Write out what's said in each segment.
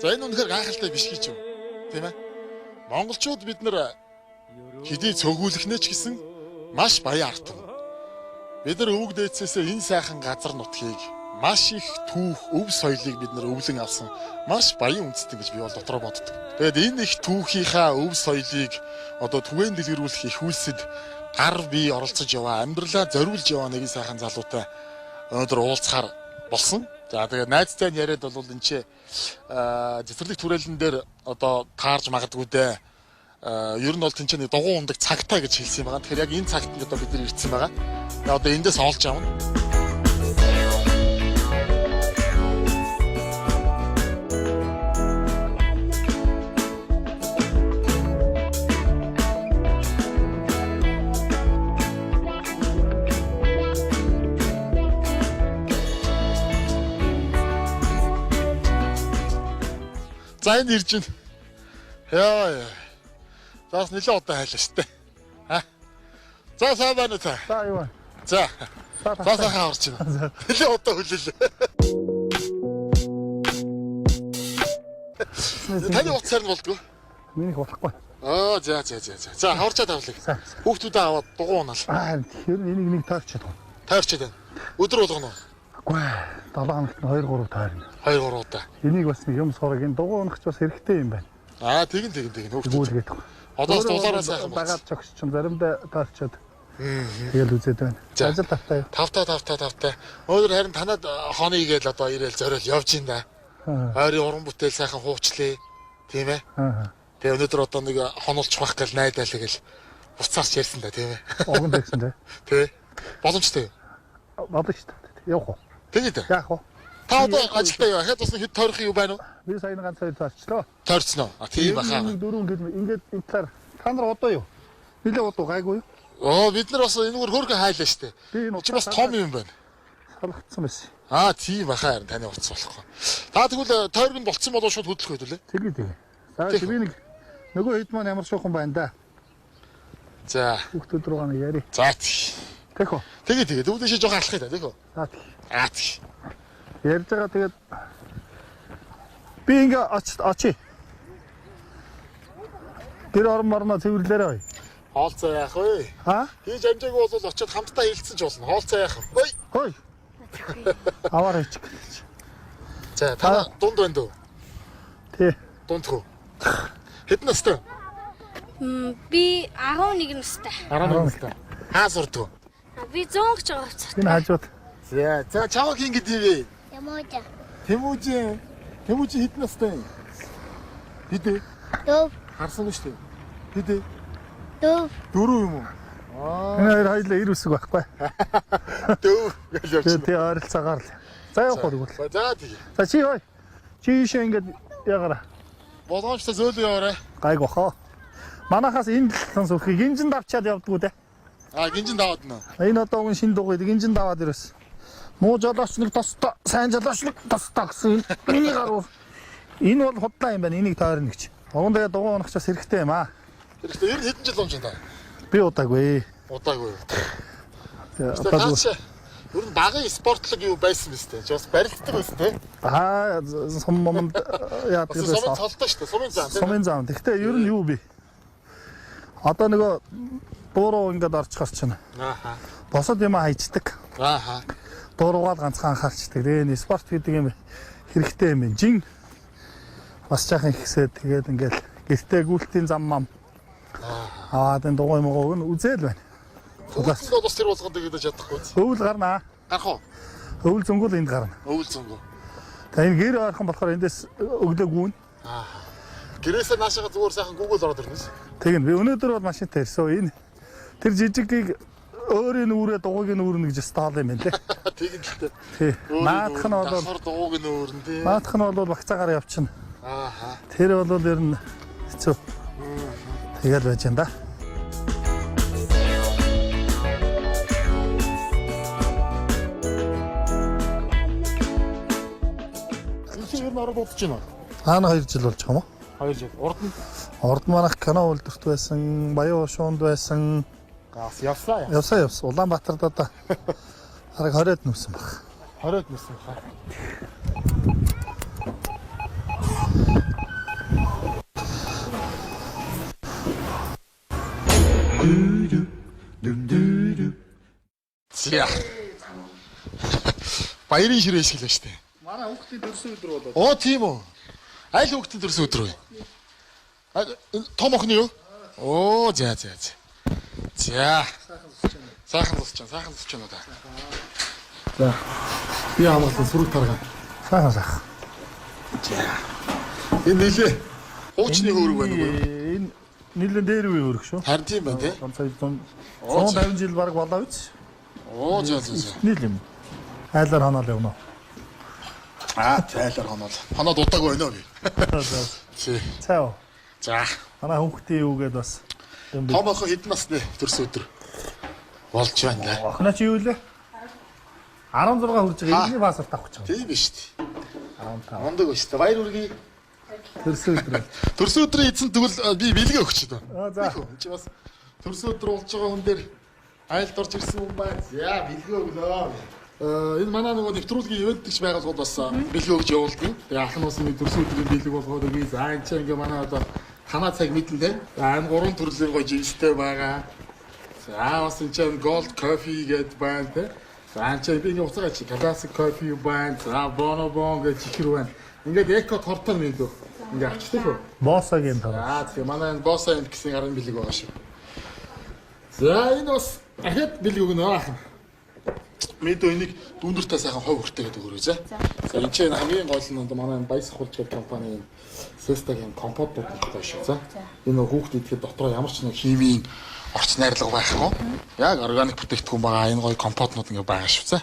За, энэ үнэхээр гайхалтай биш гэж юу? Тийм ээ. Монголчууд бид нар хэдий цөөхүүлэх нэ ч гэсэн маш баян ард түмэн. Бид нар өвөг дээдсээсээ энэ сайхан газар нутгийг, маш их түүх, өв соёлыг бид нар өвлөн авсан маш баян үндэстэн гэж би бол дотроо боддог. Тэгээд энэ их түүхийнхаа өв соёлыг одоо түгээн дэлгэрүүлэх их үйлсэд гар бие оролцож яваа, амьдралаа зориулж яваа нэгэн сайхан залуутай өнөөдөр уулзахаар болсон. За, тэгээд найзтай нь яриад бол энэ чи цэцэрлэг түрээлэн дээр одоо таарж магадгүй дээ. Ер нь бол тэнцээ нэг дугуй ундаг цагтай гэж хэлсэн юм байна. Тэгэхээр яг энэ цагт нь одоо бид нар ирсэн байгаа. Тэгээ одоо эндээс олж авна. За, энэ ирж байна. Яа яа. За, бас нэлээд удаан хайлаа шүү дээ. А? За, сайн байна уу та? За, юу вэ? За. За. За, сайхан аварч байна. Нэлээд удаан хүлээлээ. Таны утас харин болдгоо. Минийх болохгүй. Аа, за. За, хаварчаа тавлыг. За. Хүүхдүүдээ аваад дугуй унаал. Аа, тэр энийг нэг таарч чадах. Тойрчод байна. Өдөр болгоно уу? Үгүй ээ. 7 хоногт нь 2 3 таарна. 2 3 удаа. Энийг бас нэг юм сураг, энэ дугуй унах ч бас хэрэгтэй юм байна. Аа, тэгин тэгин тэгин хүүхдүүд. Гүйлгээд. Одоо бас дулаараа сайхан болсон. Дагаад зогсч юм заримдаа таарчаад. Тэгэл үзээд байна. За. Ажил тавтай юу? Тавтай, тавтай, тавтай. Өнөөдөр харин танад хоног гээл одоо ирээл зориул явж ин да. Ойрын уран бүтээл сайхан хуучлээ. Тийм ээ. Аа. Тэгээ өнөөдөр одоо нэг хонолчих байх гэл найдаалаа гэл буцаарч ярьсан да, тийм ээ. Огон тэгсэн дээ. Тэ. Боломжтой юу? Болно шүү дээ. Явах уу? Тэгээ дээ. Яах вэ? Та одоо ажилдаа юу? Ахаад бас хэд тойрох юм байна уу? Би сая ганц хоёр таарчлаа. Тойрцсон уу? А, тийм баха. Дөрөв ингээд ингээд энэ талаар та нар удаа юу? Нилээ удаа гайгүй юу? Оо, бид нар бас энэгээр хөөрхөн хайлаа штэ. Би энэ Чи бас том юм байна. Салгацсан байсан. Аа, тийм баха, харин таны утас болохгүй. Та тэгвэл тойрог нь болцсон болов шууд хөдлөх байд үлээ. Тэгээ тэгээ. За, Тийх. би нэг нөгөө хэд маань ямар шуухан байна да. За. Хүүхдүүд рүү нэг яри. За, тий. Тэхөө. Тэгээ тэгээ. Дүүдээ ши жоохон алхах юм да, тийх үү? За, тэг. Аа, тий. Ярьж байгаа, тэгээд би ингээ оч очие. Тэр орон морно цэвэрлээрэй. Ой. Хоолцоо яах вэ? А? Хийж амжаагүй бол очиод хамтдаа хилцэн ч болно. Хоолцоо яах вэ? Ой. Хой. Аваар хийчих гэж. За, та дунд байна дөө? Тий. Дунд хөө. Хэдэн настай? Би 11 настай. 11 настай. Хаа сурдаг? А, би 100 гэж байгаа хувцас. Энэ хажууд. За, за, чамаг хин гэдэг юм бэ? Ямуужа. Тэмүүжин. Тэмүүжин хэдэн настай юм? Хэдэ? Дөрөв. Харсан шүү дээ. Хэдэ? Дөрөв. Дөрөв юм уу? Аа, Энэ хоёр хоёлаа ир үсэг байхгүй. дөрөв гэж Тэгээ явчихна. тий, ойролцоогоор л. За, явах уу тэгвэл. За, тий. За, чи хой. Чи ийшээ ингээд ягаараа. Боломжтой зөөлөн яваарай. Гайг бохоо. Манахаас энэ талан сүрхий гинжин давчаад явдгүү те. Аа, гинжин даваад нөө. Энэ одоо уг шин дугуй гинжин даваад ирсэн. Муу жолооч нэг тостой, сайн жолооч нэг тостой гэсэн энэ миний гаруй. Энэ бол худлаа юм байна. Энийг тойрно гэж. Уган тэгээ дугуй унах ч бас хэрэгтэй юм аа. Хэрэгтэй. Ер нь хэдэн жил унж байна? Би удаагүй. Удаагүй. Тэгээ Одоо удаагүй. чи ер нь багын спортлог юу байсан биз дээ. Чи бас барилддаг байсан те. Аа, сум момонд яадаг Бас сумын байсан. цолтой шүү дээ. Сумын зам. Сумын зам. Гэхдээ ер нь юу би? Одоо нөгөө дууруу ингээд орчихор чинь Ааха. босод юм хайчдаг. Ааха. Дуруугаал ганцхан анхаарчдаг. Тэгээ энэ спорт гэдэг юм хэрэгтэй юм байна. Жин бас жаахан ихсээд тэгээд ингээл гэртээ гүйлтийн зам мам. Аа, энэ дугуй мөгөөг нь үзэл байна. Хулаас бол бас тэр болгонд гэдэг чадахгүй. Өвөл гарнаа. Гарах уу? Өвөл зөнгөл энд гарна. Өвөл зөнгөө. За, энэ гэр ойрхон болохоор эндээс өглөө гүн. Ааха. Гэрээсээ наашаага зүгээр сайхан Google ороод ирнэ. Тэгнь би өнөөдөр бол машинтай ирсэн. Энэ тэр жижигийг өөрийн нүрээ дугуйг нь үүрнэ гэж стол юм байна лээ. Тэгин л дээ. Тий. Наадах нь бол давхар дугуйг нь үүрнэ тий. наадах нь бол багцаагаар явчихна. Ааха. Тэр бол ер нь хэцүү. Тэгэл байж энэ да. ороод удаж байна уу? Аана 2 жил болж байгаа юм уу? 2 жил. Урд нь Урд нь манайх кино үйлдвэрт байсан, Баян уушуунд байсан. газ явсаа яа. Явсаа явсан. Улаанбаатарт одоо бараг 20-од нүсэн баг. 20-од нүсэн хаа. За. Баярын ширээ шиг л штэ. Манай хүүхдийн төрсөн өдөр болоод. Оо тийм үү. Аль хүүхдийн төрсөн өдөр вэ? Том охины юу? Оо за за за. За. Сайхан зусч байна. Сайхан зусч байна уу да. За. Би амгалан сүрэг таргаа. Сайхан сайхан. Энэ нилээ. Хуучны хөөрөг байна уу? Энэ нэлээд дээр үе хөрөх шүү. Харин тийм байна тий. 150 жил бараг болоо биз? Оо за за за. Нийл юм. Айлаар ханаал явна. Аа тайлаар хоноол. Хоноод удаагүй байна уу би. Тий. Цаа. За. Манай хүүхдийн юу гээд бас юм би. Том охин хэдэн насны төрсөн өдөр болж байна да. Охиноо чи юу лээ? 16 хүрж байгаа. Энэний паспорт авах гэж байгаа. Тийм биш үү? 15. Мундаг биш үү? Баяр хүргэе. Төрсөн өдөр. Төрсөн өдрийн эзэн тэгвэл би бэлгээ өгч дээ. Аа за. Энд чи бас төрсөн өдөр болж байгаа хүн дээр айлд орж ирсэн хүн байна. За бэлгээ өглөө. Энэ манай нөгөө нэвтрүүлгийн ивент гэх байгууллагууд бас бэлгээ өгж явуулдаг. Тэгээ ахын ус нэг төрсөн өдрийн бэлэг болгоод өгье. За энэ чи ингээ манай одоо танаа цаг мэдэн те. За энэ гурван төрлийн гоё жинстэй байгаа. За бас энэ чинь gold coffee гэдээ байна те. За энэ чинь би ингээ уцаа чи classic coffee байна. За bonobon гэж чихэр байна. Ингээд эко тортоор мэдөө. Ингээ авчдаг хөө. Босогийн тор. За тэгээ манай энэ боса энд гэсэн гарын бэлэг байгаа шүү. За энэ бас дахиад бэлэг өгнө аах. Мэдөө энийг дүүндэртээ сайхан хов хүртээ гэдэг өгөрөө за. За энэ чинь хамгийн гол нь одоо манай энэ Баяс хулж гэдэг компани энэ Сестагийн компотууд нөхтэй шүү. За. Энэ хүүхд идэхэд дотроо ямар ч нэг химийн орц найрлага байхгүй. Яг органик бүтээгдэхүүн байгаа энэ гоё компотнууд ингээ байгаа шүү. За.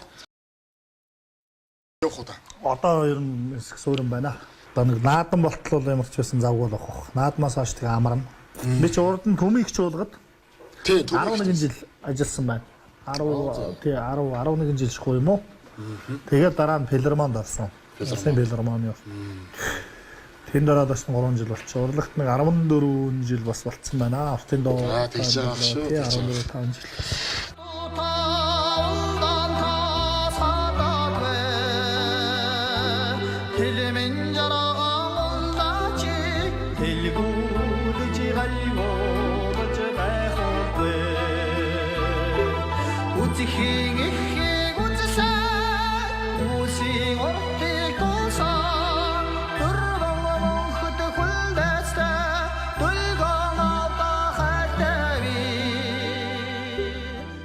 Явах уу та? Одоо ер нь хэсэг суурин байна. Одоо нэг наадан болтол бол ямар ч байсан завгүй болох бох. Наадмаас хойш тэгээ амарна. Би чи урд нь төмийг чуулгад Тий, 11 жил ажилласан байна. 10 тий 10 11 жил шгүй юм уу? Тэгээд дараа нь Филармонд орсон. Улсын Филармоны. Тэнд ороод бас 3 жил болчих. Урлагт нэг 14 жил бас болцсон байна. Уртын дуу. Аа, тэгж байгаа шүү, Тий тэгж 14 5 жил. Үзхийн ихийг үзсэн үсийн уртыг тулсан дөрвөн мөнхөд хүлдээстэй дүлгөн одоо хайртай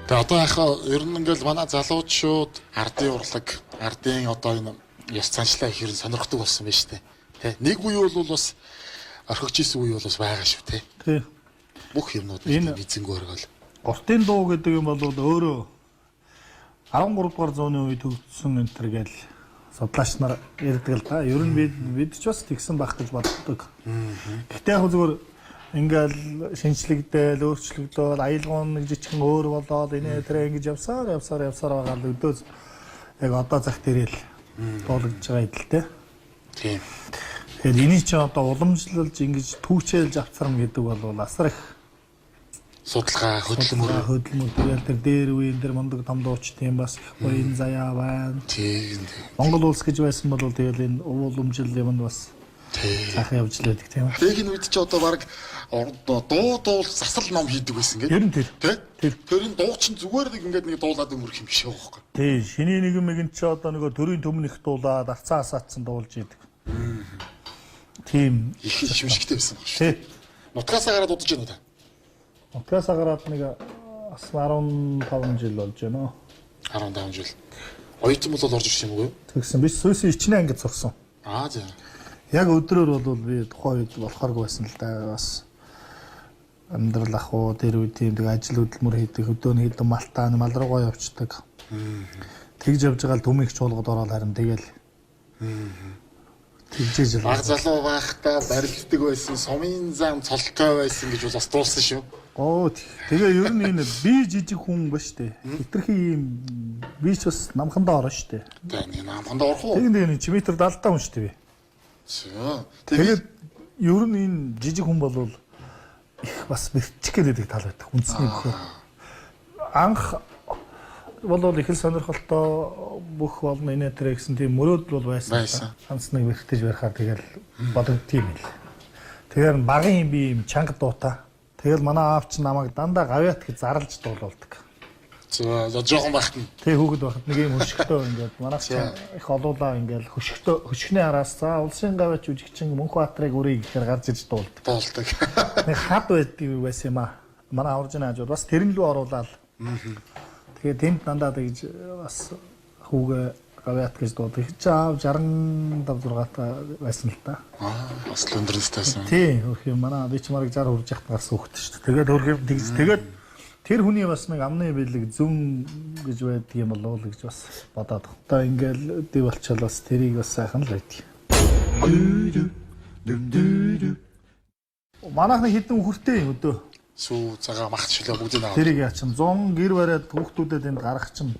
Тэгээ одоо яхаа ер нь ингээл манай залуучууд ардын урлаг, ардын одоо энэ ёс заншлаа их ер нь сонирхдаг болсон байна шүү дээ. Тэ нэг үе бол бас орхигч исэн үе бол бас байгаа шүү те. Тий. Бүх юмнууд Энэ- энэ эзэнгүү оргол. Уртын дуу гэдэг юм бол өөрөө 13 дугаар зууны үед төгссөн энэ төр гээл судлаач нар ярьдаг л да. Ер нь бид ч бас тэгсэн байх гэж боддог. Гэтэ яг зүгээр ингээл шинжлэгдээл, өөрчлөгдөөл, аялгуун нэг жижигхэн өөр болоод энэ тэрэ ингэж явсаар явсаар явсаар байгаа л өдөөс яг одоо цагт ирээл дуулагдж байгаа идэлтэй. Тийм. Тэгэхээр энийг чи одоо уламжлалж ингэж түүчээлж авцарна гэдэг бол асар их Судалгаа, хөдөлмөр. Хөдөлмөр тэгэл тэр дээр үеийн тэр мундаг том дууч тийм бас их буян заяа байна. Тийм. Тийм. Монгол улс гэж байсан бол тэгэл энэ уламжил юм нь бас Тийм. сайхан явж л байдаг тийм ээ. Тэг энэ үед чи одоо баг дуу дуул засал ном хийдэг байсан гэдэг. Ер нь тэр. Тэ? Тэр. Тэр энэ дуу чинь зүгээр нэг ингээд нэг дуулаад өнгөрөх юм биш байхгүй. Тий, шиний нэг юм нэг чи одоо нөгөө төрийн төмөн их дуулаад арцаа асаацсан дуулж идэг. Тийм. Их шимшигтэй байсан баг шүү. Тий. Нутгаасаа гараад удаж байна уу та? Нутгаас гараад нэг бас 15 жил болж байна. 15 жил. Оюутан бол орж ирсэн юм уу? Тэгсэн би сүйсэн ичнэ ангид сурсан. Аа за. Яг өдрөөр бол би тухайн үед болохооргүй байсан л да бас амьдрал ах уу тэр үед тийм нэг ажил хөдөлмөр хийдэг хөдөө нь хийдэг малтаа мал руугаа явцдаг. Тэгж явж байгаа л төмийг чуулгад ороод харин тэгэл тэгжээж л Баг залуу байхдаа барилддаг байсан, сумын зам цолтой байсан гэж бол бас дуулсан шүү. Оо тэгээ ер нь энэ би жижиг хүн ба штэ. Хитрхи ийм би ч бас намхандаа орно штэ. Тэгээ нэг намхандаа орох уу? Тэгин тэгээ нэг чиметр 70 хүн штэ би. За. Тэгээд ер нь энэ жижиг хүн бол их бас бэрчих гээд байдаг тал байдаг. Үндэсний бөхөө. Анх бол их л сонирхолтой бүх болно инээ тэрэ гэсэн тийм мөрөөдөл бол байсан. Байсан. Ганц нэг бэртэж барихаар тэгэл бодогддгийм юм л. Тэгэхээр багын юм би юм чанга дуутай. Тэгэл манай аав чинь намайг дандаа гавьяат гэж зарлж дуулуулдаг. За, жоохон байхад нь. Тэг хүүхэд байхад нэг юм хөшигтэй ингээд манайх чинь их олуулаа ингээд хөшигтэй хөшигний араас за улсын гавьяач жүжигчин Мөнхбаатрыг өрье гэхээр гарч иж дуулдаг. Дуулдаг. Нэг хад байдаг юм байсан юм аа. Манай аваржны хажууд бас тэрэн лүү оруулаад. Тэгээ тэнд дандаа тэгж бас хүүгээ гавьяат гэж дуудаг. Чи аав 65 6 та байсан л та. Аа, бас л өндөр настайсан. Тий, хөрх юм манай би ч мараг 60 хүрж яхад гарсан хүүхэд шүү дээ. Тэгээд хөрх юм тэгж тэгээд тэр хүний бас нэг амны бэлэг зүн гэж байдаг юм болов уу гэж бас бодоод. Одоо ингээл дэв болчоол бас тэрийг бас сайхан л байдаг. Манайхны хідэн үхэртэй юм өдөө. Сүү цагаа махт шилээ бүгдийг аваад. Тэрийг яа чин 100 гэр бариад хүүхдүүдэд энд гаргах чинь.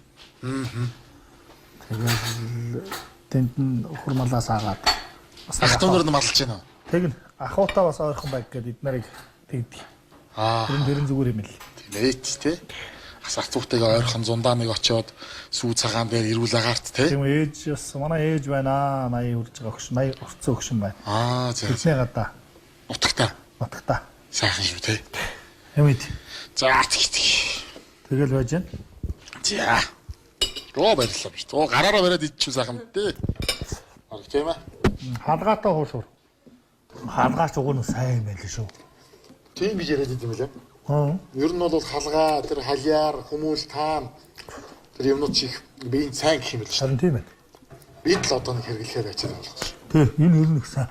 Тэгэл тэнд нь өхөр малаас агаад бас Ах дүүнэр нь малж байна уу? Тэгнь ахуутаа бас ойрхон байг гэдээ эд нарыг тэгдэг. Аа. Тэр нь зүгээр юм л. Тийм ээ тий. Ас ах зүүхтэйгээ ойрхон зундаа нэг очиод сүү цагаан дээр эрүүл агаарт тий. Тийм ээж бас манай ээж байна аа 80 хүрж байгаа өгшин 80 өрцөн өгшин байна. Аа за. Тэдний гадаа Нутагта. нутагта. Сайхан шүү тий. Юм ид. За тэг тэг. Тэгэл байж гэн. За. Руу баярлалаа биш. Оо гараараа бариад идчихв сайхан тий. Арга тийм ээ. Хаалгаатай хуушур. Хаалгаач уг нь сайн юм байл шүү. Тийм гэж яриад идэм билээ. Аа. Ер нь бол халгаа, тэр халиар, хүмүүл таан тэр юмнууд чих биеийн сайн гэх юм л шүү. Харин тийм ээ. Бид л одоо нэг хэрэглэхээр ачаад болох шүү. Тий, энэ ер нь их сайн.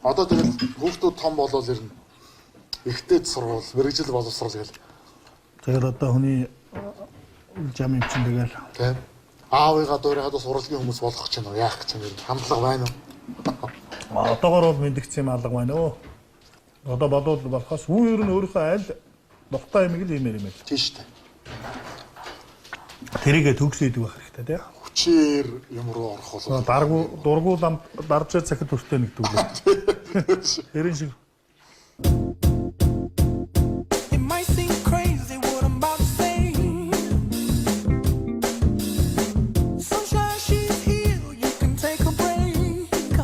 Одоо тэгэл хүүхдүүд том болол ер нь ихтэй сургуул, мэрэгжил боловсрол гэл. Тэгэл одоо хүний жам юм чинь тэгэл Тийм. Аавыгаа дуурайгаад бас урлагийн хүмүүс болох гэж байна уу? Яах гэж байна юм? Хандлага байна уу? одоогор бол мэдгдсэн юм алга байна өө. Одоо бодвол болохоос үү ер нь өөрийнхөө аль дуртай юмыг л иймэр юм л. Тийм шүү дээ. Тэрийгэ төгс идэг байх хэрэгтэй тий. Хүчээр юм руу орох бол Даргу дургу лам даржаа цахид хүртээ нэг дүүлээ. Тэрэн шиг It might seem crazy what I'm about to say. Sunshine, she's here. You can take a break.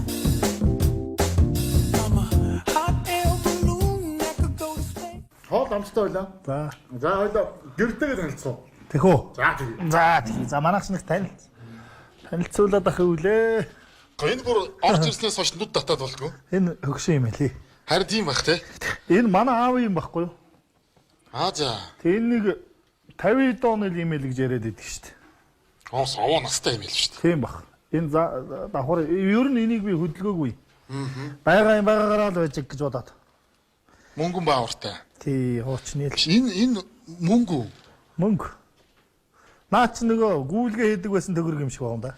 I'm a hot air balloon that could go to space. Хоол амттай байлаа. За За хоёлоо гэртэйгээ танилцсан. тэхүү. За тэгээ. За тий. За манайх нэг танил танилцуулаад ах өвлээ. Энэ бүр орж ирснээс хойш нүд татаад болдгоо. Энэ хөгшин юм хэлий. Харин тийм байх те. Энэ манай аав юм байхгүй юу? Аа за. Тэг энэ нэг 50 оны юм л гэж яриад идэг шүү дээ. Аа саваа настай юм л шүү дээ. Тийм бах. Энэ давхар ер нь энийг би хөдөлгөөгүй. Байгаа юм байгаагаараа л байж гэж бодоод. Мөнгөн баавартай. Тий, хуучны л Энэ энэ мөнгө үү? мөнгө. Наа чи нөгөө гүйлгээ хийдэг байсан төгрөг юм шиг байгаа юм да.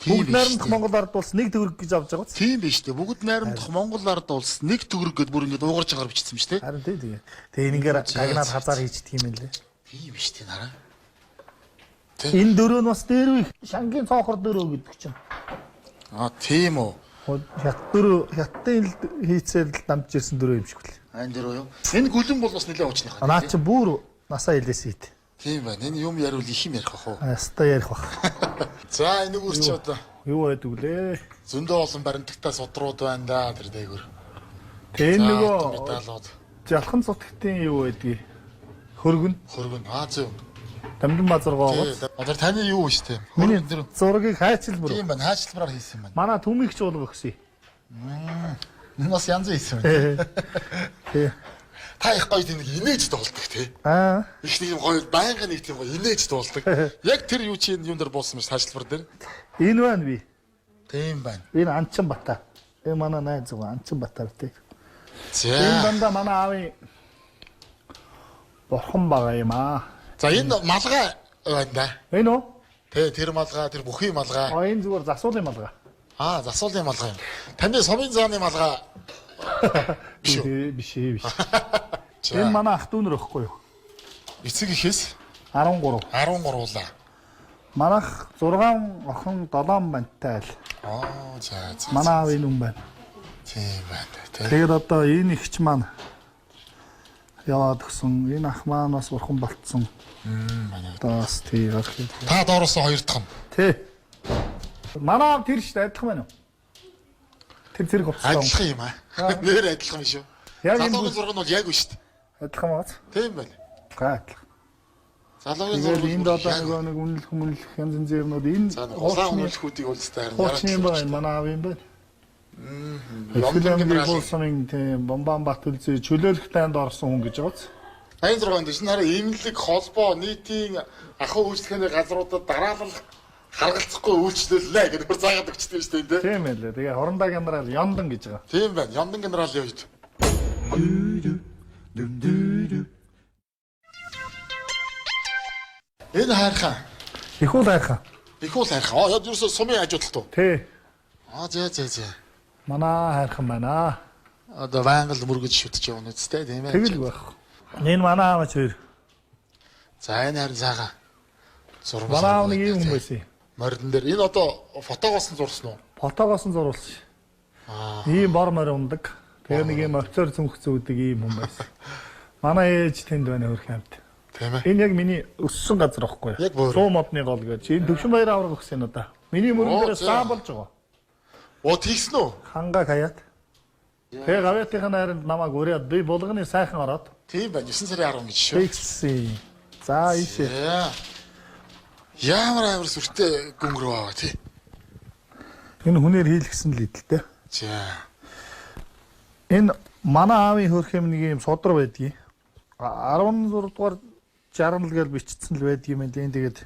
Тийм Бүгд биш найрамдах үү? Монгол ард улс нэг төгрөг гэж авч байгаа биз? Тийм биш үү? Бүгд найрамдах Монгол ард улс нэг төгрөг гэд бүр ингэ дуугарч агаар бичсэн биз дээ. Харин тий тэгээ. Тэгээ энийгээр гагнаад хазаар хийждэг юм лээ. Тийм биш үү нараа. Энэ дөрөв нь бас дээр үе шангийн цоохор дөрөв гэдэг чинь. Аа тийм үү. Хят дөрөв хятадын л хийцээр л дамж ирсэн дөрөв юм шиг үл. Энэ дөрөв юу? Энэ гүлэн бол бас нэлээд уучных. Наа чи бүр насаа хэлээс ийт. Тийм байна. Энэ юм яриул их юм ярих бах уу? Яста ярих бах. За энэ үр чи одоо Юу байдаг лээ? зөндөө олон баримтагтай судрууд байна да тэр дээгүр. Тэгээ энэ За, нөгөө металлууд жалхан цутгтын юу байдгийг хөргөн хөргөн. Аа зөв. дамжин базаргоогоос Тий. Одоо таны юу вэ тийм? миний Хөргөн тэр. зургийг хайчил бүр. Тийм байна. Хаачлбараар хийсэн юм байна. Манай түмийг ч уулга өгсөн. Энэ бас янз хийсэн байна. Тий. Та их гоё тийм нэг инээж дуулдаг тий. Аа. Их нэг юм гоё байнга нэг тийм гоё инээж дуулдаг. Яг тэр юу чи энэ юм дээр буусан биш хаачлбар дээр. Энэ байна би. Тийм байна. Энэ Анчин Бата. Энэ манай найз зүг Анчин Батар тий. За. Энэ дандаа манай аавын бурхан байгаа юм аа. За энэ малгай байна да. Энэ үү? Тэ тэр малгай тэр бүхий малгай. А энэ зүгээр засуулын малгай. Аа засуулын малгай юм. Таны сумын зааны малгай биш үү? Тий, Биш ээ, биш. За, Энэ манай ах дүүнер ихгүй юу? эцэг ихээс 13. 13 уулаа. Манайх 6 охин 7 бантай л. Аа за за. Манай аав энэ хүн байна. Тийм байна тий. Тэгээд одоо энэ ихч маань яваад өгсөн. Энэ ах маань бас бурхан болцсон. Манай. Одоо бас тий гарах. Та доороос хоёр дахь нь. Тий. Манай аав тэр шүү дээ адилхан байна уу? Тэр зэрэг хувцастай. Адилхан юм аа. Нэр адилхан биш үү? Яг энэ Залуугийн зураг нь бол яг биш шүү дээ. Адилхан байгааз. Тийм байна. Гай адилхан. Залуугийн зураг Тэгээд энд одоо нөгөө нэг үнэлэх мүнэлэх янз янзын юмнууд энэ За нэг улаан үнэлэхүүдийг үлдтэй харин хуучны юм байна. Манай аав юм байна. Лондон Генерал генерал сумын тийм Бомбан Батүлзээ чөлөөлөх танд орсон хүн гэж байгааз. 86 онд чинь хараа имлэг холбоо нийтийн ахуй үйлчлэгээний газруудад дараалал харгалзахгүй үйлчлүүллээ гэдэг бүр заагаад өгчтэй шүү дээ. Тийм байлээ. Тэгээ хорондоо генерал Яндан гэж байгаа. Тийм байна. Ямдан генералын үед. Энэ хайрхан. Их уул хайрхан. Их уул хайрхан. Аа яг ерөөсөө сумын хажуу талд уу? Тий. Аа зэ зэ зэ. Манай хайрхан байна. Одоо байнга л мөргөж шүтэж явна үстэй тийм ээ. Тэгэл байх. Энэ манай аав ч хоёр. За энэ харин цаагаа. Зурмал. Манай аав нэг ийм хүн байсан юм. Мордон дээр энэ одоо фотогоос нь зурсан уу? Фотогоос нь зурулсан. Ийм бор морь ундаг. Тэгээ нэг ийм овцоор цүнх зүүдэг ийм хүн байсан. Манай ээж тэнд байна хөрх амт. Тийм ээ. Энэ яг миний өссөн газар байхгүй Яг бөөр. Суу модны гол гэж. Энэ Төвшин баяр авраг өгсөн юм да. Миний мөрөн Оо, дээрээ зэ. саан болж байгаа. Оо тэгсэн үү? Ханга хаяат. Тэгээ гавьяатынхаа найранд намайг ураад би булганы сайхан ороод Тийм байна. 9 сарын 10 гэж шүү. тэгсэн. За ийшээ. Яа. Ямар амар сүртэй гүнгэр баа тий. Энэ хүнээр хийлгсэн л идэлтэй. За. Энэ манай аавын хөрх юм нэг юм судар байдгийг. 16 дугаар 60 л гэж бичсэн л байдгийг юм энэ тэгээд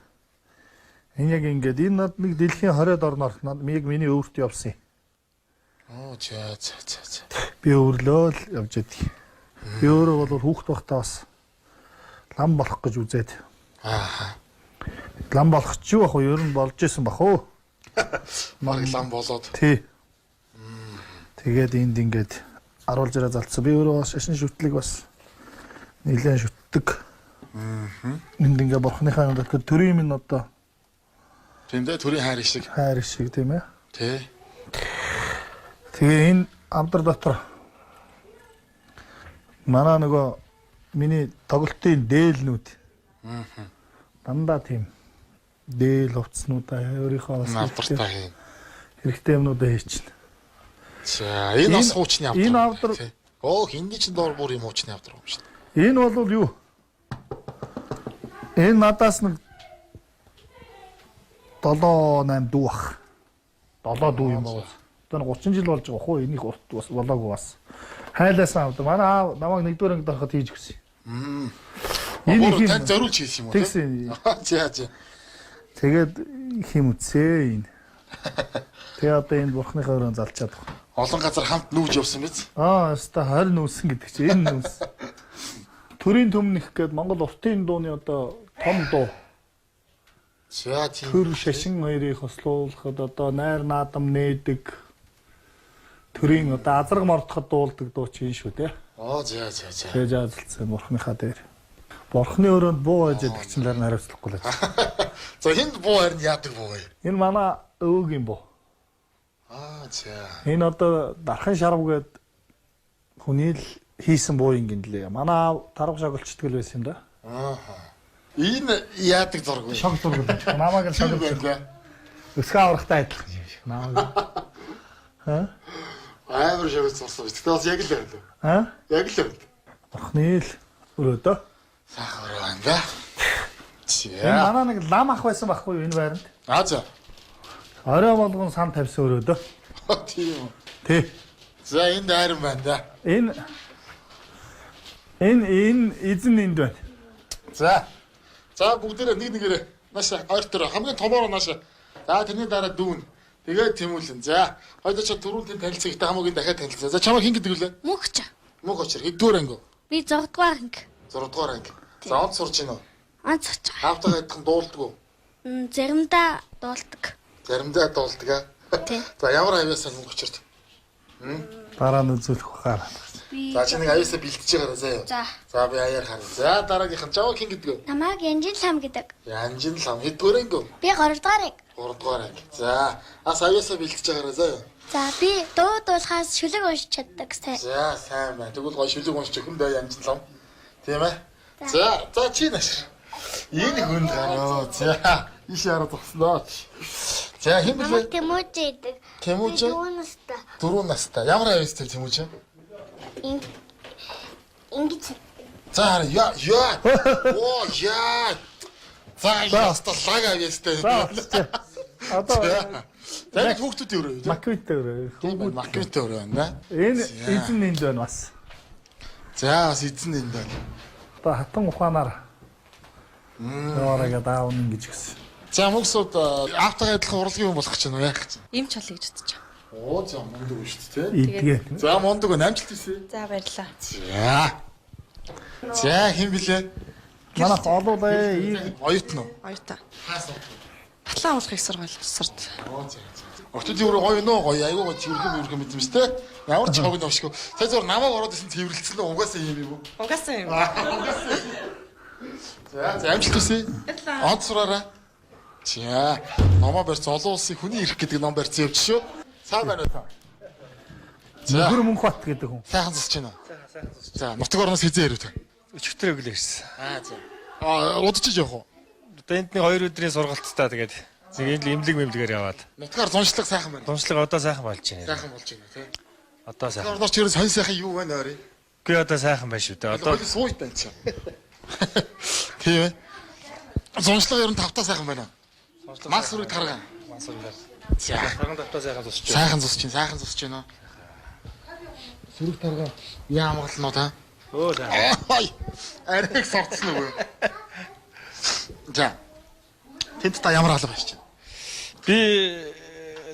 энэ яг ингээд энэ над нэг дэлхийн 20-од орноор над яг миний өвөрт явсан юм. Оо за за за за. Би өвөрлөө л явж идэг. Би өөрөө бол хүүхд байхдаа бас лам болох гэж үзээд Аа. лам болох ч юу ах вэ? Ер нь болж исэн бах уу? Бараг лам болоод. Тий. Тэгээд энд ингээд аруулж ирээ залцсан. Би өөрөө бас шашин шүтлэг бас нэлээд шүтдэг. Энд ингээд бурхныхаа юм дотор төрийн минь одоо Тийм дээ төрийн хайр шиг. хайр шиг тийм ээ. Тий. Тэгээ энэ амдар дотор манай нөгөө миний тоглолтын дээлнүүд дандаа тийм дээл хувцснуудаа өөрийнхөө бас Авдартай юм. хэрэгтэй юмнуудаа хийчихнэ. За энэ бас хуучны авдар. энэ авдар- Тий. Оо хинди чинь доор бүр юм хуучны авдар юм шүү дээ. Энэ бол юу? Энэ надаас нэг 7 8 дүү бах. 7 дүү юм байна. Одоо нэг 30 жил болж байгаа хөө энийг урт бас болоогүй бас. Хайлаасан авдаг. Манай аав намайг нэгдүгээр ангид ороход хийж өгсөн. Энэ Энэ их юм. тань зориулж хийсэн юм уу? тий? Тэгсэн. За за. Тэгээд хим үтсээ энэ. Тэгээ одоо энэ бурхныхаа өрөөнд залчаад байгаа. Олон газар хамт нүүж явсан биз? Аа, өста 20 нүүсэн гэдэг чи энэ нүүс. Төрийн төмнөх гээд Монгол уртын дууны одоо том дуу. За тийм. Төр шашин хоёрыг хослуулахад одоо найр наадам нээдэг. Төрийн одоо азраг мордоход дуулдаг дуу чинь шүү дээ. Оо за за за. Тэгэж азалцсан бурхныхаа дээр. Бурхны өрөөнд буу байж байдаг чинь л хариуцлахгүй л. За энд буу харин яадаг буу вэ? Энэ манай өвөгийн буу. Аа за. Энэ одоо дархан шарв гээд хүний л хийсэн буу юм гинлээ. Манай аав тарга шоголчдөг л байсан юм да. Аа. Энэ яадаг зураг вэ? Шог зураг л юм шиг. Намайг л Тийм шог байна да. өсгөө аврахтай адилхан юм шиг. Намайг. Амар шиг зурсан биз. Тэгтээ бас яг л байна. Аа? Яг л байна. Бурхны л өрөөдөө. Сайхан өрөө байна да. Энэ За. манай нэг лам ах байсан байхгүй юу энэ байранд? Аа за. Орой болгон сан тавьсан өрөөдөө. Тийм үү. Тий. За энд айран байна да. Энэ энэ энэ эзэн энд байна. За. За бүгдээрээ нэг нэгээрээ нааша ойртоор хамгийн томоор нааша. За тэрний дараа дүүн. Тэгээд тэмүүлэн. За хоёул чи түрүүн тэнд танилцсан ихтэй хамаагийн дахиад танилцсан. За чамайг хэн гэдэг вүлээ? Мөнх ч. Мөнх очир. Хэддүгээр анги? Би 6 дугаар анги. 6 дугаар анги. За онц сурж гин үү? Онц сурч байгаа. Хаавтайгаа адилхан дуулдаг уу? Заримдаа дуулдаг. Заримдаа дуулдаг аа. Тий. За ямар авьяасаа мөнх очирт? Дараа нь үзүүлэх бахаар. Би За чи нэг авьяасаа бэлтэж байгаарай заа юу. За. За би аяар харна. За дараагийнх нь чамайг хэн гэдэг вэ? Намайг Янжин лам гэдэг. Янжин лам. Хэддүгээр анги? Би 3 дугаар анги. 3 дугаар анги. За ас авьяасаа бэлтэж байгаарай заа юу. За, би дуу дуулахаас шүлэг уншиж чаддаг сайн. За, сайн байна. Тэгвэл гоё шүлэг уншиж өгөн даа янжин лам. Тийм ээ? За, за чи нашир. Энэ хүнд гараа. За, иш хараа зогсноо. За, хэн Намайг блэ? Тэмүүжээ гэдэг. Тэмүүжээ? Би 4 настай. 4 настай. Ямар авьяастай Тэмүүжээ? Ингэж За, хараа. Яа, яа. Оо, яа. За, яста лаг авьяастай. За болчихжээ. Одоо За, энэ хүүхдүүдийн өрөө юу? Маквит өрөө. Тийм байна. Маквитийн өрөө байна да. Энэ эзэн энд байна бас. За, бас эзэн энд байна. Одоо хатан ухаанаар яваараа даавна гэж гисэн. За, мөксүүд аавтайгаа адилхан урлагийн хүн болох гэж байна уу? Яах гэж? Эмч болъё гэж бодож байгаа. Оо, за мундаг үү шүү дээ. Идгээ. За, мундаг байна. Амжилт хүсье. За баярлалаа. За. За, хэн блэ? Манайх олуулаа. Ийм Оюутан уу? Оюутан. Хаасан. Батлан агуулгын их сургууль сурд. Оо, за. Охтуудын өрөө гоё нөө гоё айгүй гоё цэвэрлэн мэвэрлэн мэт юм шүү дээ. Ямар ч хог новшгүй. Сая зур намайг ороод исэн цэвэрлсэн нь угаасаа юм юм уу? Угаасаа юм. За, за амжилт хүсье. Онц сураарай. За, номоо барьсан олон улсын хүний эрх гэдэг ном барьсан явж шүү. Сайн байна уу та? За, Нөхөр Мөнхбат гэдэг хүн. сайхан засч байна уу? Сайхан засч. За, нутаг орноос хизээ ирв та? Өчигдөр өглөө ирсэн. Аа, за. Аа, удаж явах уу? Одоо энд нэг 2 өдрийн сургалттай тэгээд нэг энд л имлэг мэмлэгээр яваад. Нутгаар зуншлаг сайхан байна. Дуншлаг одоо сайхан болж байна. Сайхан болж байна тий. Одоо сайхан. Орноор ч ер нь сонь сайхан юу байна ойрын? Үгүй одоо сайхан байна шүү дээ. Одоо Одоо сууйт байна чи. Тийм ээ. Зуншлаг ер нь тавтаа сайхан байна. Мас сүрэг таргаа. мас сүрэг. За. Тарган тавтаа сайхан тусч байна. Сайхан зусч чинь, сайхан зусч байна уу? Сүрэг таргаа яамгалнуу та? Өө сайхан. Ой. Ариг сорцсон уу? За. Тэнд та ямар алба хийж байна? Би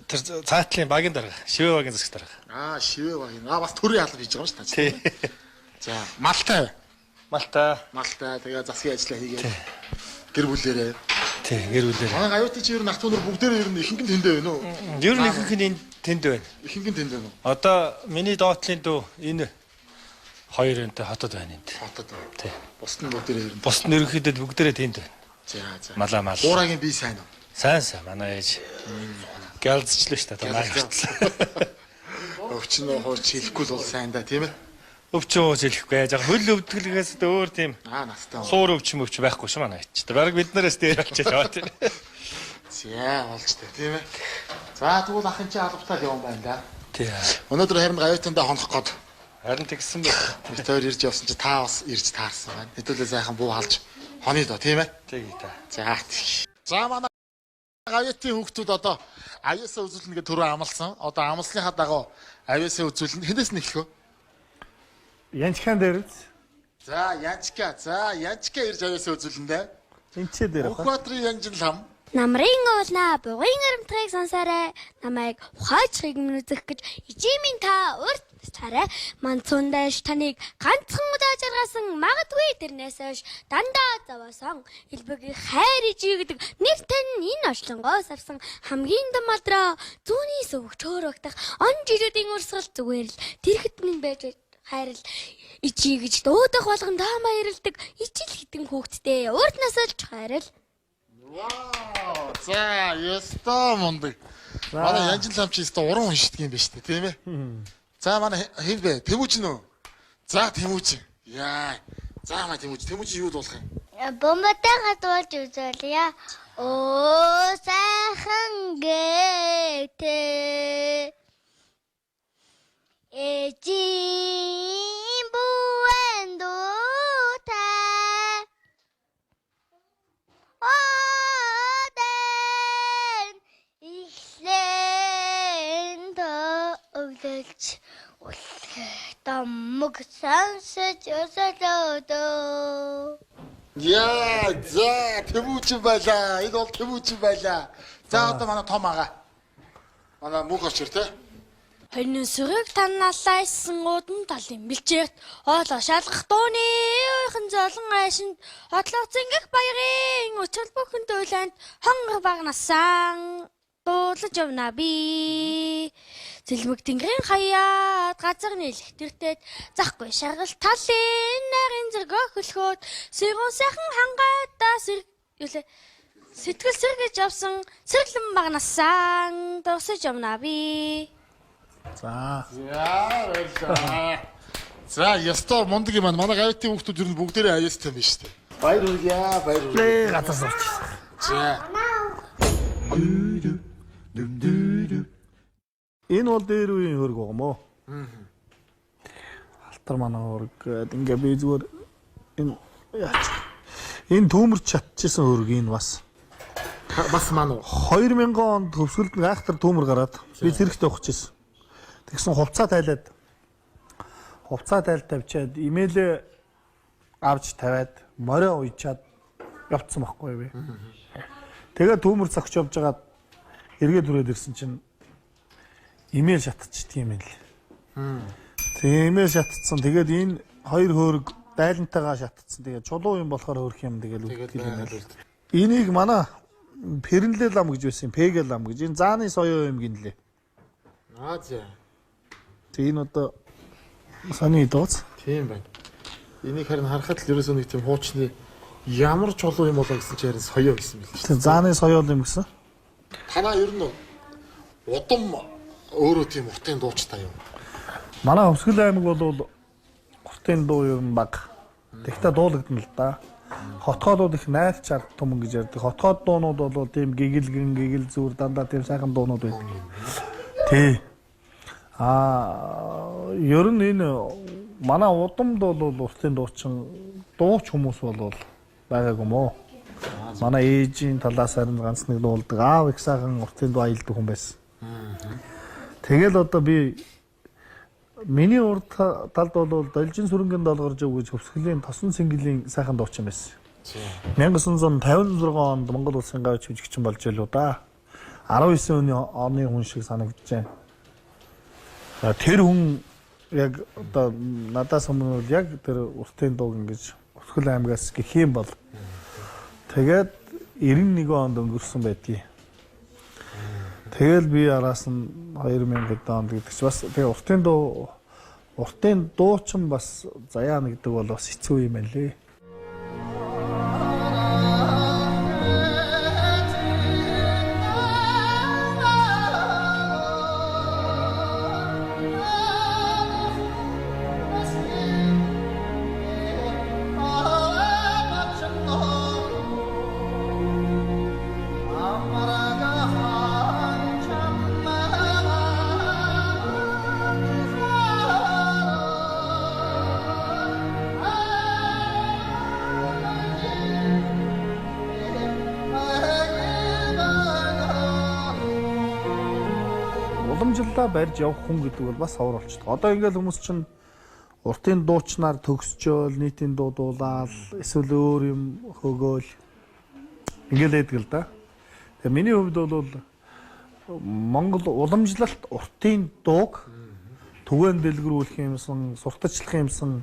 тэр цаатлын багийн дарга, шивэ багийн засаг дарга. Аа, шивэ баг юм. Аа, бас төрийн алба хийж байгаа юм шүү та. Тий. За, малтай. Малта. Малтай. Тэгээ засгийн ажлаа хийгээд гэр бүлээрээ. Тий, гэр бүлээр. Манай гавьяатын чи ер нь ах түнэр бүгдээрээ ер нь ихэнх нь тэндээ байна уу? Ер нь ихэнх нь энд тэнд байна. Ихэнх нь тэнд байна уу? Одоо миний доотлын дүү энэ хоёр энтэй хотод байна энд. Хотод. Тий. Бусд нь бүгдээрээ ер нь. Бусд нь ерөнхийдөө бүгдээрээ тэнд байна. За, за. Малаа мал. Уурагийн бие сайн уу? Сайн сайн манай ээж. Гэлзчлээ шүү дээ. Одоо хүртэл. Өвчин хууч хэлэхгүй л бол сайн да, тийм ээ? Өвчин ууж хэлэхгүй. Яг хөл өвдгөлгээс өөр тийм Аа, настай. суур өвчин мөвч байхгүй шүү манай ээж. Бараг бид нараас дээр болчихж байгаа тийм. За, болж тээ, тийм ээ. За, тэгвэл ахын чи албатай л явсан байна да. Тий. Өнөөдөр харин гавьяатандаа хонох гээд Харин тэгсэн байх. бид хоёр ирж явсан чи та бас ирж таарсан байна. Хэдүүлээ сайхан буу халж хоны доо, тийм ээ? Тэг та. За, тэгш. За, манай гавьяатын хүүхдүүд одоо авьяасаа үзүүлнэ гэж түрүү амласан. Одоо амлсныхаа дагуу авьяасаа үзүүлнэ. Хэнээс нь эхлэх вэ? Янчхан дээр үз. За, Янчка. За, Янчка ирж авьяасаа үзүүлнэ дээ. Энд чи дээр ба. Мөнхбаатрын Янжин лам. Намрын уулнаа бугын аримтгыг сонсоорой. Намайг ухаачхыг минь үзэх гэж ижимийн та урт царай манцундаш таныг ганцхан удаа жаргасан магадгүй тэрнээс хойш дандаа зовоосон элбэг хайр ижий гэдэг нэр тань энэ очлонгоос авсан хамгийн дам алдраа зүүнний сөвөг чөөрөгдөх он жирүүдийн урсгал зүгээр л тэрхэд минь байж хайрл ижий гэж дуудах болгон таа маярладаг ижил хитэн хүүхдтэй урд насалж хайрл. Вау! За, ёстой мундаг. Манай Янжин лам чи ёстой уран уншдаг юм байна шүү дээ, тийм ээ? За, манай хэн бэ? Тэмүүжин үү? За, Тэмүүжин. Яа. За, манай Тэмүүжин. Тэмүүжин юу дуулах юм? Бомбатайгаа дуулж үзүүлье. Оо сайхан гээтэй. Эжим буэн дуутай. Одэн ихлэн төвлөж үлэх домог сонсож өсөлөөдөө. Яа, за, Тэмүүжин байлаа. Энэ бол Тэмүүжин байлаа. За, одоо манай том ага. Манай мөнх очир те. Хорин сүрэг таналайсан удан талын бэлчээрт оолоо шалгах дууны ойхон золон айшинд одлоо зингэх баярын өчөл бүхэн дууланд хонгор багнасан дуулаж явна би. Зэлмэг тэнгэрийн хаяад газар нийлэх тэртет захгүй шаргал талын нарийн зэрэг хөлхөөд сэрүүн сайхан хангайдаа сэр юу лээ сэтгэл сэргэж явсан сэргэлэн багнасан дурсаж явна би. За. За баярлалаа. За ястаа мундаг юм аа. Манай гавьтын хүүхдүүд ер нь бүгдээрээ аяастай юм биш үү? Баяр хүргье, баяр хүргье. Лээ газар сурч. За. Энэ бол дээр үеийн хөрг байгаа мó. Алтар манай хөрг гээд ингээ би зүгээр энэ яач. Энэ төмөрч чатчихсан хөрг энэ бас. Бас маань уу. 2000 онд төвсгөлд нэг айхтар төмөр гараад би зэрэгт явах гэжсэн. Тэгсэн хувцаа тайлаад хувцаа тайл тавьчаад имэйлээ авч тавиад морио уйчаад явцсан байхгүй юу би. Тэгээд төмөр цогч явж байгаад эргээд хүрээд ирсэн чинь имэйл шатчихдаг юм байна л. Тэгээ имэйл шатцсан. Тэгээд энэ хоёр хөөрг дайлантайгаа шатцсан. Тэгээд чулуу юм болохоор хөөрх юм тэгэл үлдгэл юм байна л. Энийг манай Пэрэнлээ лам гэж байсан юм. Пэгэ лам гэж. Энэ зааны соёо юм гинлээ. Аа за. Тэг энэ одоо сони дууц. Тийм байна. Энийг харин харахад л ерөөсөө нэг тийм хуучны ямар чулуу юм болоо гэсэн чи харин соёо гэсэн мэл шүү. Тэг зааны соёо юм гэсэн. Танаа ер нь удам өөрөө тийм уртын дуучтай юм. Манай Хөвсгөл аймаг бол уртын дуу ер нь баг. Тэгтээ дуулагдана л да. Хотгоодууд их найрч ард түмэн гэж ярьдаг. Хотгоод дуунууд бол тийм гэгэлгэн, гэгэл зүр дандаа тийм сайхан дуунууд байдаг. Тий. Аа ер нь энэ манай удамд бол уртын дуучин дууч хүмүүс бол байгаагүй мó. Манай ээжийн талаас харин ганц нэг дуулдаг. Аав их сайхан уртын дуу аялдаг хүн байсан. Тэгэл одоо би миний урд талд бол Должин сүрэнгийн долгорж өг гэж Хөвсгөлийн тосон цэнгэлийн сайхан дуучин байсан. 1956 онд Монгол улсын гавьч хөгжигчин болж байлуу да. 19 оны хүн шиг санагдаж байна. За, тэр хүн яг одоо надаас өмнө бол яг тэр уртын дууг ингэж Хөвсгөл аймгаас гэх юм бол тэгээд 91 онд өнгөрсөн байдгийг. Тэгэл би араас нь 2000 хэдэн онд гэдэг чи бас тэгээ уртын дуу уртын дуучин бас заяа нэгдэг бол бас хэцүү юм байна лээ. Уламжлалаа барьж явах хүн гэдэг бол бас ховор болчихдог. Одоо ингээл хүмүүс чинь уртын дуучнаар төгсчөөл, нийтийн дуу дуулаал, эсвэл өөр юм хөгөөл ингээл байдаг л да. Тэгээ миний хувьд бол Монгол уламжлалт уртын дууг түгээн дэлгэрүүлэх юмсан, сурталчлах юмсан,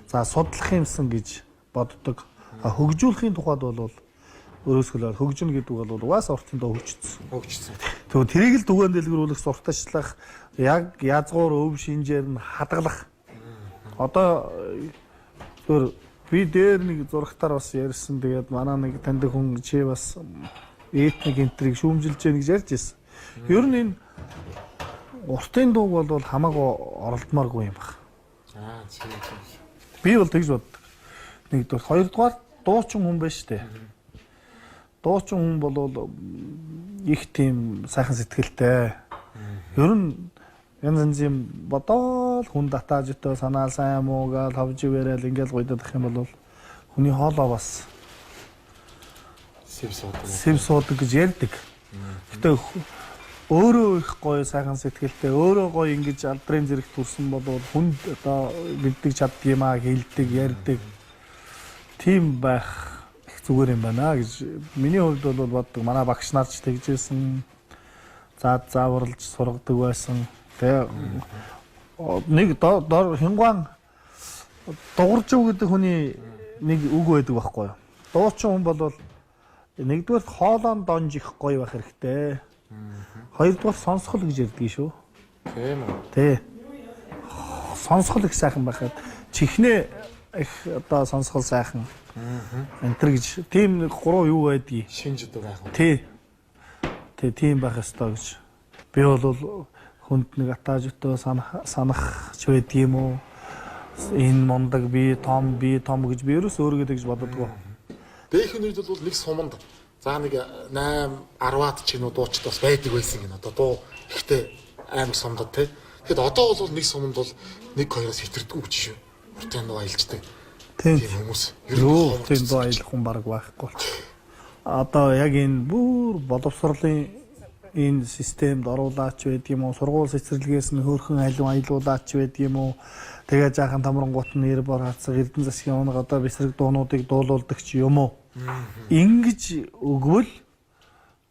за судлах юмсан гэж боддог. А хөгжүүлэхийн тухайд бол өөрөөсгөл хөгжинэ гэдэг бол угаасаа уртын дуу хөгжсөн. Хөгжсөн. Тэгвэл тэрийг л түгээн дэлгэрүүлэх, сурталчлах, яг язгуур өв шинжээр нь хадгалах. Одоо зүгээр би дээр нэг зурагтаар бас ярьсан. Тэгээд манай нэг таньдаг хүн чи бас этник энтрийг шүүмжилж яах гэж ярьж ирсэн. Ер нь энэ уртын дууг бол хамаагүй оролдмооргүй юм баг. Аа тийм тийм. Би бол тэгж боддог. Нэгдүгээр, хоёрдугаар дуучин хүн байна шүү дээ. Дуучин хүн бол их тийм сайхан сэтгэлтэй. Ер нь янз янзын бодоол хүн татааж өтөө санаа сайн муу гаал хавж ирээл ингээл гуйдах юм бол хүний хоолоо бас Сэв суудаг. сэв суудаг гэж ярьдаг. Гэтэ өөрөө их гоё сайхан сэтгэлтэй, өөрөө гоё ингэж алдрын зэрэг төрсэн бол хүнд одоо мэддэг чаддаг юм аа хэлдэг, ярьдаг. Тийм байх их зүгээр юм байна гэж миний хувьд бол боддог. Манай багш нар ч тэгжсэн. Заад зааварлж сургадаг байсан. Тэгээ нэг дор хингуан дугаржив гэдэг хүний нэг үг байдаг байхгүй юу? Дуучин хүн бол нэгдүгээр хоолоон донж их гоё байх хэрэгтэй. Хоёрдугаар сонсгол гэж ярьдаг шүү. Тийм үү. Тэ. Сонсгол их сайхан байхад чихнээ их одоо сонсгол сайхан. Энтер гэж тийм нэг гурав юу байдгийг. Шинж одоо байх уу? Тий. Тэ тийм байх ёстой гэж. Би бол Хүнд нэг атаажтай санах ч байдаг юм уу? Энэ мундаг би том би том гэж би ерөөс өөрийгөө тэгж бододгоо. Дээхэн үед бол нэг суманд за нэг 8 10-аад ч юм уу дуучид бас байдаг байсан гэнэ. Одоо дуу ихтэй аймаг сумдад тий. Тэгэхэд одоо бол нэг суманд бол 1 2-оос хэтэрдэггүй гэж шүү. Уртын дуу аялждаг. Тийм. Тийм хүмүүс. Юу тийм дуу аялах хүн баг байхгүй. Одоо яг энэ бүр боловсролын энэ системд оруулаач байдаг юм уу? Сургууль цэцэрлэгээс нь хөөрхөн алин аялуулаач байдаг юм уу? Тэгээ жаахан тамрангуут нь нэр бор хацаг Эрдэнэ засгийн унаг одоо бэсрэг дуунуудыг дуулуулдаг ч юм уу? Ингэж өгвөл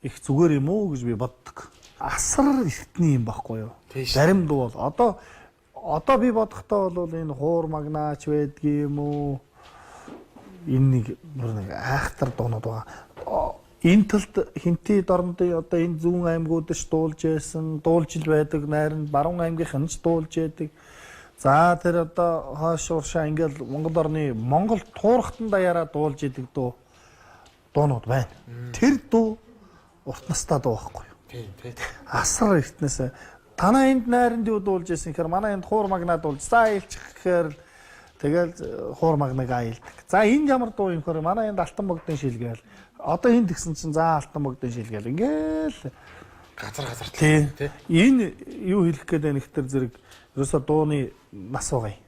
их зүгээр юм уу гэж би боддог. Асар эртний юм байхгүй юу? Зарим дуу бол одоо би бодохдоо бол энэ хуур магнаач байдгийн юм уу? Энэ нэг бүр нэг айхтар дуунууд байгаа. Энэ талд Хинти дорнодын одоо энэ зүүн аймагуд ч дуулж байсан, дуулж ил байдаг, найранд Баруун аймгийнх нь ч дуулж байдаг. За тэр одоо хойш уршаа ингээл Монгол орны Монгол туурхтан даяараа дуулж идэг дуунууд байна. Тэр дуу урт настай дуу байхгүй юу? Тийм тий. Асар эртнээс танаа энд найранд юу дуулж исэн гэхээр манай энд хуур магнаа дуулж за аялчих гэхээр тэгэл хуур магнаг аялдаг. За энд ямар дуу юм гэхээр манай энд алтан богдын шилгээл. Одоо энд гисэн чинь за алтан богдын шилгээл. Ингээл Газар газар тий. Энэ юу хэлэх гээд байна ихтер зэрэг ерөөсө дууны нас байгаа юм.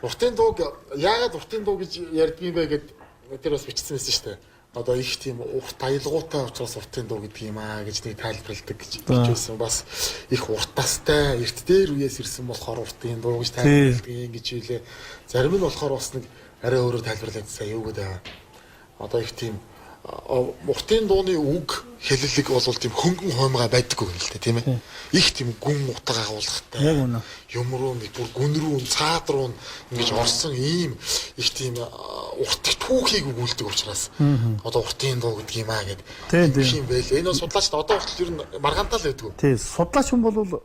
Уртын дууг яагаад уртын дуу гэж ярьдгийм бэ гэд тэр бас бичсэн байсан шүү дээ. Одоо их тийм урт аялгуутай учраас уртын дуу гэдэг юм аа гэж нэг тайлбарладаг гэж бичсэн. Бас их урт настай эрт дээр үеэс ирсэн болохоор уртын дуу гэж тайлбарладаг юм гэж хэлээ. Зарим нь болохоор бас нэг арай өөрөөр тайлбарлаад сая юу гэдэг аа. Одоо их тийм уртын дууны үг хэллэг бол тийм хөнгөн хоймгой байдаггүй юм л дээ тийм ээ. Их тийм гүн утга агуулгатай. Яг үнэ. Юм руу нэг бүр гүн рүү цаад руу ингэж орсон ийм их тийм урт түүхийг өгүүлдэг учраас одоо уртын дуу гэдэг юм аа гэд. Тийм юм байл. Энэ бол судлаач одоо хүртэл ер нь маргаантай л байдгүй. Тий, судлаач хүн бол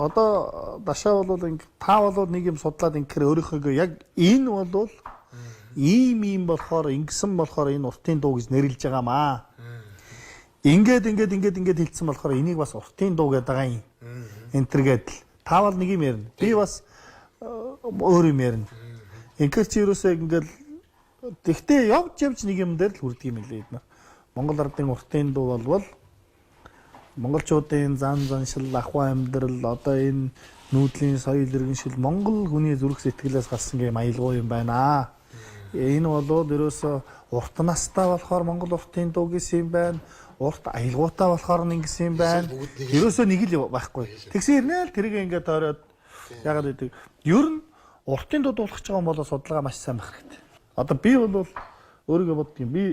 одоо дашаа бол инг та бол нэг юм судлаад ингэхээр өөрийнхөө яг энэ бол ийм болохоор ингэсэн болохоор энэ уртын дуу гэж нэрлэж байгаа маа. Ингээд ингээд ингээд ингээд хэлсэн болохоор энийг бас уртын дуу гэдэг байгаа юм. Энтер гэдэл. Та бол нэг юм ярина. Би бас өөр юм ярина. Ингээр чи ерөөсөө ингээд тэгтээ явж явж нэг юм дээр л хүрдэг юм лээ эднэр. Монгол ардын уртын дуу болвол монголчуудын зан заншил, ахуй амьдрал одоо энэ нүүдлийн соёл иргэншил Монгол хүний зүрх сэтгэлээс гарсан гэм аялгау юм байна. Энэ болоод ерөөсөө урт настай болохоор Монгол уртын дуу гэсэн юм байна. Урт аялгуутай болохоор нь ингэсэн юм байна. Ерөөсөө нэг л байхгүй. Тэгсэн ирнэ л тэрийг ингээд тойроод яагаад гэдэг. Ер нь уртын дуу дуулах гэж байгаа юм бол судалгаа маш сайн байх хэрэгтэй. Одоо би бол өөрийгөө боддог юм. Би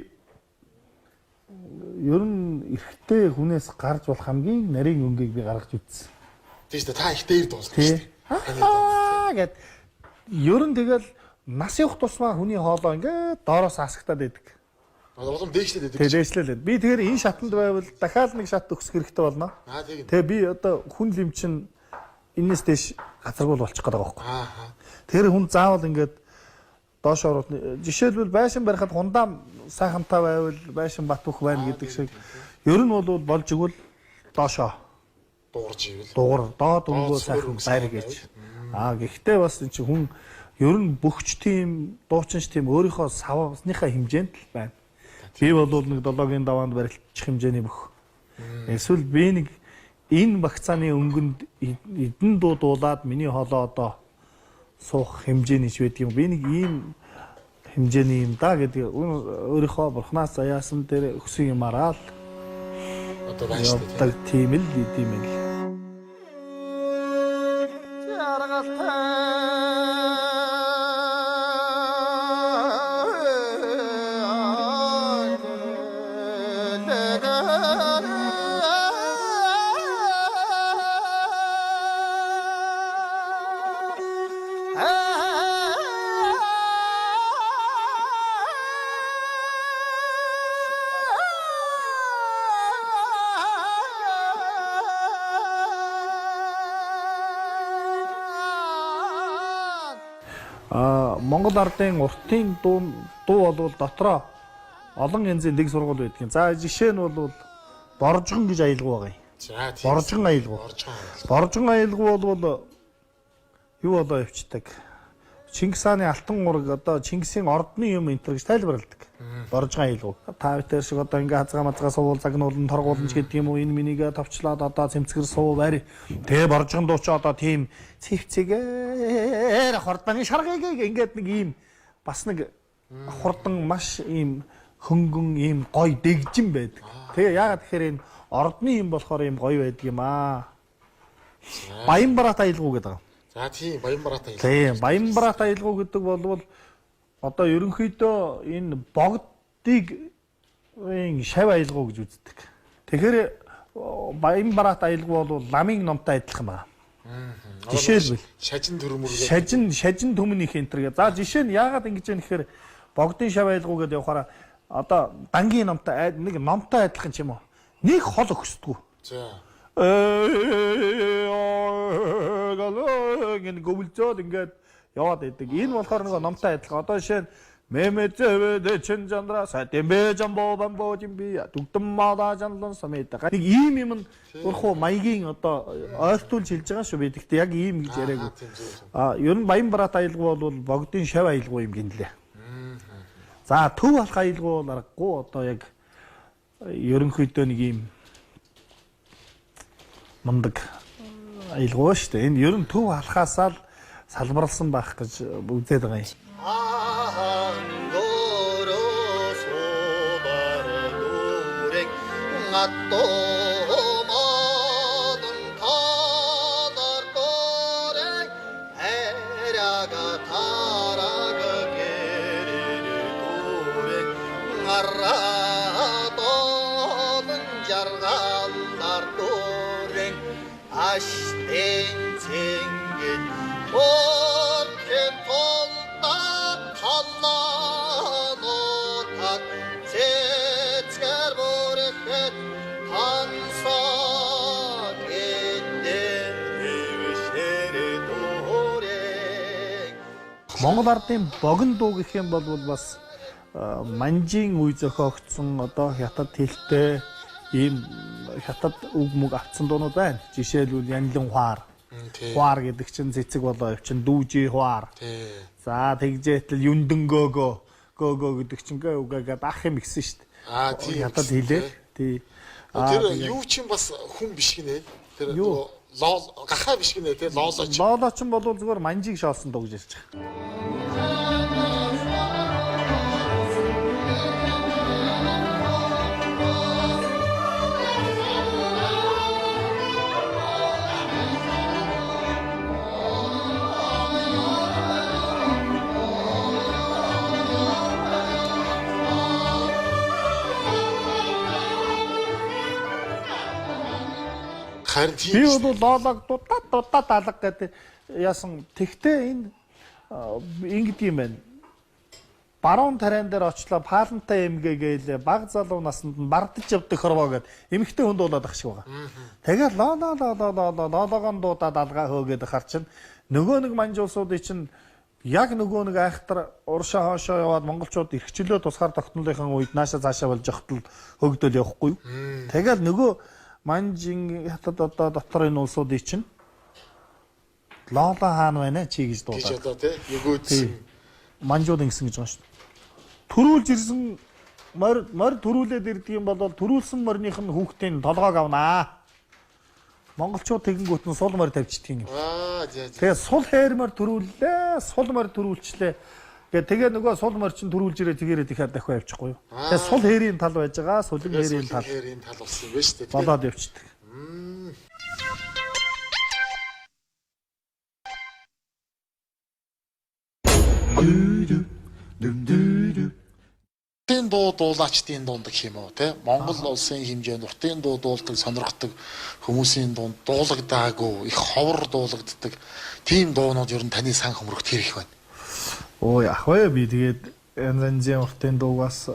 ер нь эрэгтэй хүнээс гарч болох хамгийн нарийн өнгийг би гаргаж үзсэн. Тийм шүү дээ. Та их дээр дуулдаг шүү дээ. Аа гэд ер нь тэгэл нас явах тусмаа хүний хоолой ингээд доороос асагтаад байдаг. Улам дээшлээд байдаг. Тэгээ дээшлээд. Би тэгэхээр энэ шатанд байвал дахиад нэг шат өксөх хэрэгтэй болно. Аа тийм. Тэгээ би одоо хүн лим чин энэс дээш газаргуул болчих гээд байгаа байхгүй. Аа. Тэгэхээр хүн заавал ингээд доош ороод жишээлбэл байшин барихад хундаам сайхантай байвал байшин бат бөх байна гэдэг шиг ер нь бол болж игэл доошоо Дуурж ивэл дугар доод өнгөө сайхан байр гэж. Аа гэхдээ бас энэ чинь хүн ер нь бөхч тийм дуучинч тийм өөрийнхөө савсныхаа хэмжээнд л байна. Би бол нэг долоогийн даваанд барилчих хэмжээний бөх. Эсвэл би нэг энэ багцааны өнгөнд эдэн дуу дуулаад миний хоолой одоо суух хэмжээний ч байдаг юм. Би нэг ийм хэмжээний юм да гэдэг өөрийнхөө бурхнаас заяасан дээр өгсөн юмараа л одоо байна шүү дээ. Явдаг тийм л идэм л. Монгол ардын уртын дуу болвол дотроо олон янзын дэг сургууль байдаг юм. За жишээ нь бол боржгон гэж аялгау байгаа юм. За тийм. Боржгон аялгау. Боржгон аялгау. Боржгон аялгау бол юу болоо явцдаг. Чингис хааны алтан ураг одоо Чингисийн ордны юм энэ төр гэж тайлбарладаг. Боржгон аялгау. Та бүхэн шиг одоо ингээ хазгаа мазгаа суул загнуулан торгуулж гэдэг юм уу энэ минийгээ товчлоод одоо цэмцгэр суу барь. Тэгээ боржгон дуу чи одоо тийм цэвцэгээр хордманы шаргыг ингээд нэг ийм бас нэг хурдан маш ийм хөнгөн ийм гой дэгжин байдаг. Тэгээ яагаад тэгэхээр энэ ордны юм болохоор ийм гоё байдаг юм аа. Баянбарат аялгау гэдэг. За тийм Баянбарат аялгау. Тийм, Баянбарат аялгау гэдэг болвол одоо ерөнхийдөө энэ богдыг энэ шав аялгау гэж үздэг. Тэгэхээр Баянбарат аялгау бол ламын номтой адилхан байна. Жишээлбэл шажин төрмөргөө шажин түмнийх энэ төр гэ. За жишээ нь яагаад ингэж юм гэхээр богдын шав аялгау гэдээ явахаараа одоо дангийн номтой нэг номтой адилхан ч юм уу. Нэг хол өгсдгүү. За. Гэн гөвлзөөд ингээд яваад идэг. Энэ болохоор нөгөө номтой адилхан. Одоо жишээ нь мэмэцэвэдэ чин жандра сатэмбэ жамбо бамбо жимби дүгдэн мада жанлан самэдэ. Нэг ийм юм нь урхуу маягийн одоо ойлтуулж хэлж байгаа шүү би. Гэхдээ яг ийм гэж яриаггүй. А ер нь Баянбарат аялгау бол богдын шав аялгау юм гинлээ. За төв алх аялгау бол аргагүй одоо яг ерөнхийдөө нэг ийм мундаг аялгау шүү дээ. Энэ ер нь төв алхаасаа л салбарлсан байх гэж үзээд байгаа юм. ангөрө 소발 노랭 낫도마는 타날 또랭 에라가 타라가 게리리 도랭 아라도는 жаргалар 도랭 аштен цэнген оркен толтат таллан отат цэцгэр бүрхэд тансаа гэдэн хөвшөр дөрэг Монгол ардын богино дуу гэх юм бол бас манжийн үе зохиогдсон одоо хятад хэлтэй ийм хятад үг мүг авцсан дуунууд байна. Жишээлбэл Янлан хуар. Хуар гэдэг чинь цэцэг болоо явчин дүүжи хуар. За тэгжээтэл юндэн гөөгөө гөөгөө гэдэг чинь гөөгээгээд ах юм гисэн шүү дээ. Аа тийм. Хятад хэлээ. Тий. Тэр юу чинь бас хүн биш гинэ. Тэр Юу? нөгөө лоол гахаа биш гинэ тий лоолооч. Лоолоо чинь бол зүгээр манжийг шоолсон дуу гэж ярьж байгаа. Харин тийм. Би шүү бол лоолог дудаа дудаа алга гэдэг яасан. Тэгтээ энэ ингэдэг юм байна. Баруун тариан дээр очлоо паалантай эмгээ гээл баг залуу насанд нь бардаж явдаг хорвоо гэд эмэгтэй хүн дуулаад ах шиг байгаа. Тэгээд лоо лоо лоо лоо лоо лоо лоологон дуудаад алгаа хөөгээд хар чинь нөгөө нэг манж улсуудын чинь яг нөгөө нэг айхтар уршаа хоошоо яваад монголчууд эрхчлөө тусгаар тогтнолынхан үед нааша цаашаа болж явахтал хөөгдөл явахгүй юу. Тэгээд нөгөө манжин хятад одоо дотор энэ улсуудын чинь лооло хаана байна чи гэж гэж дуулаад. одоо тий өгөөдсөн. Манжууд ингэсэн гэж байгаа шүү дээ. Төрүүлж ирсэн морь морь төрүүлээд ирдэг юм бол төрүүлсэн морьных нь хүүхдийн толгойг авнаа. Монголчууд тэгэнгүүт нь сул морь тавьчихдаг юм. Аа за за. Тэгээ сул хайр морь төрүүллээ, сул морь төрүүлчлээ. Гэ тэгээ нөгөө сул морь чинь төрүүлж ирээ тэгээрээ тэгэхээр дахиад явчихгүй юу. Тэгээ сул хээрийн тал байж байгаа, сулын хээрийн тал Хээрийн тал болсон юм байна шүү дээ. болоод явчихдаг. Уртын дуу дуулаачдын дунд гэх юм уу те Монгол улсын хэмжээнд уртын дуу дуулдаг сонирхдаг хүмүүсийн дунд дуулагдаагүй их ховор дуулагддаг тийм дуунууд ер нь таны сан хөмрөгт хэр их байна. Өө яах вэ би тэгээд янз янзын уртын дуугаас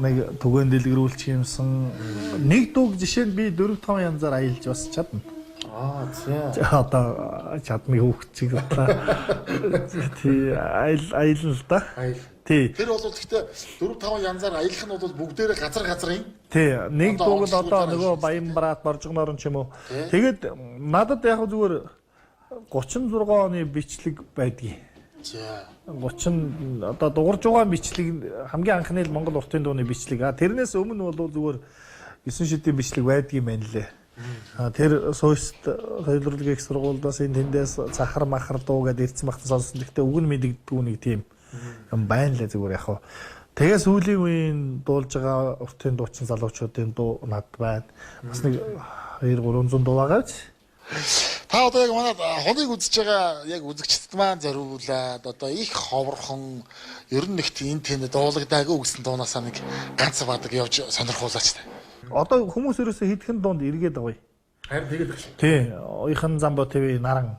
нэг түгээн дэлгэрүүлчих юмсан. Нэг дууг жишээ нь би 4 5 янзаар аялж бас чадна. Аа за. Одоо чадныг хүүхд чиг одоо тий аял аялна л да. Аял. Тий. Тэр бол гэхдээ 4 5 янзаар аялах нь бол бүгдээрээ газар газрын Тий. Нэг Одоо дууг нь одоо онцлогоор нөгөө аялсан. Баянбарат Боржгонорон ч юм уу. Тэгээд надад яг зүгээр 36 оны бичлэг байдгийг. За. 30 одоо дугарж байгаа бичлэг хамгийн анхны л Монгол уртын дууны бичлэг. А тэрнээс өмнө бол зүгээр 9 шидийн бичлэг байдгийн байна лээ. А тэр сууст соёл урлагийн их сургуульдаас энэ тэндээс цахар махар дуу гэдээ ирсэн багт сонсон. Гэхдээ үг нь мэдэгддэггүй нэг тийм юм байна лээ зүгээр яг хаа. Тэгээ сүүлийн үеийн дуулж байгаа уртын дуучин залуучуудын дуу над байна. Бас нэг 2 300 дуу байгаа ч. Та одоо яг манай хоныг үзэж байгаа яг үзэгчдэд маань зориулаад одоо их ховорхон ер нь нэгт энэ тэнд дуулагдаагүй гэсэн дуунаасаа нэг ганц бадаг явж сонирхуулаач та. Одоо хүмүүс ерөөсөө хэдхэн дуунд эргээд байгаа юм. Харин тэгээд их шиг. Тий, оюухан замбо ТV наран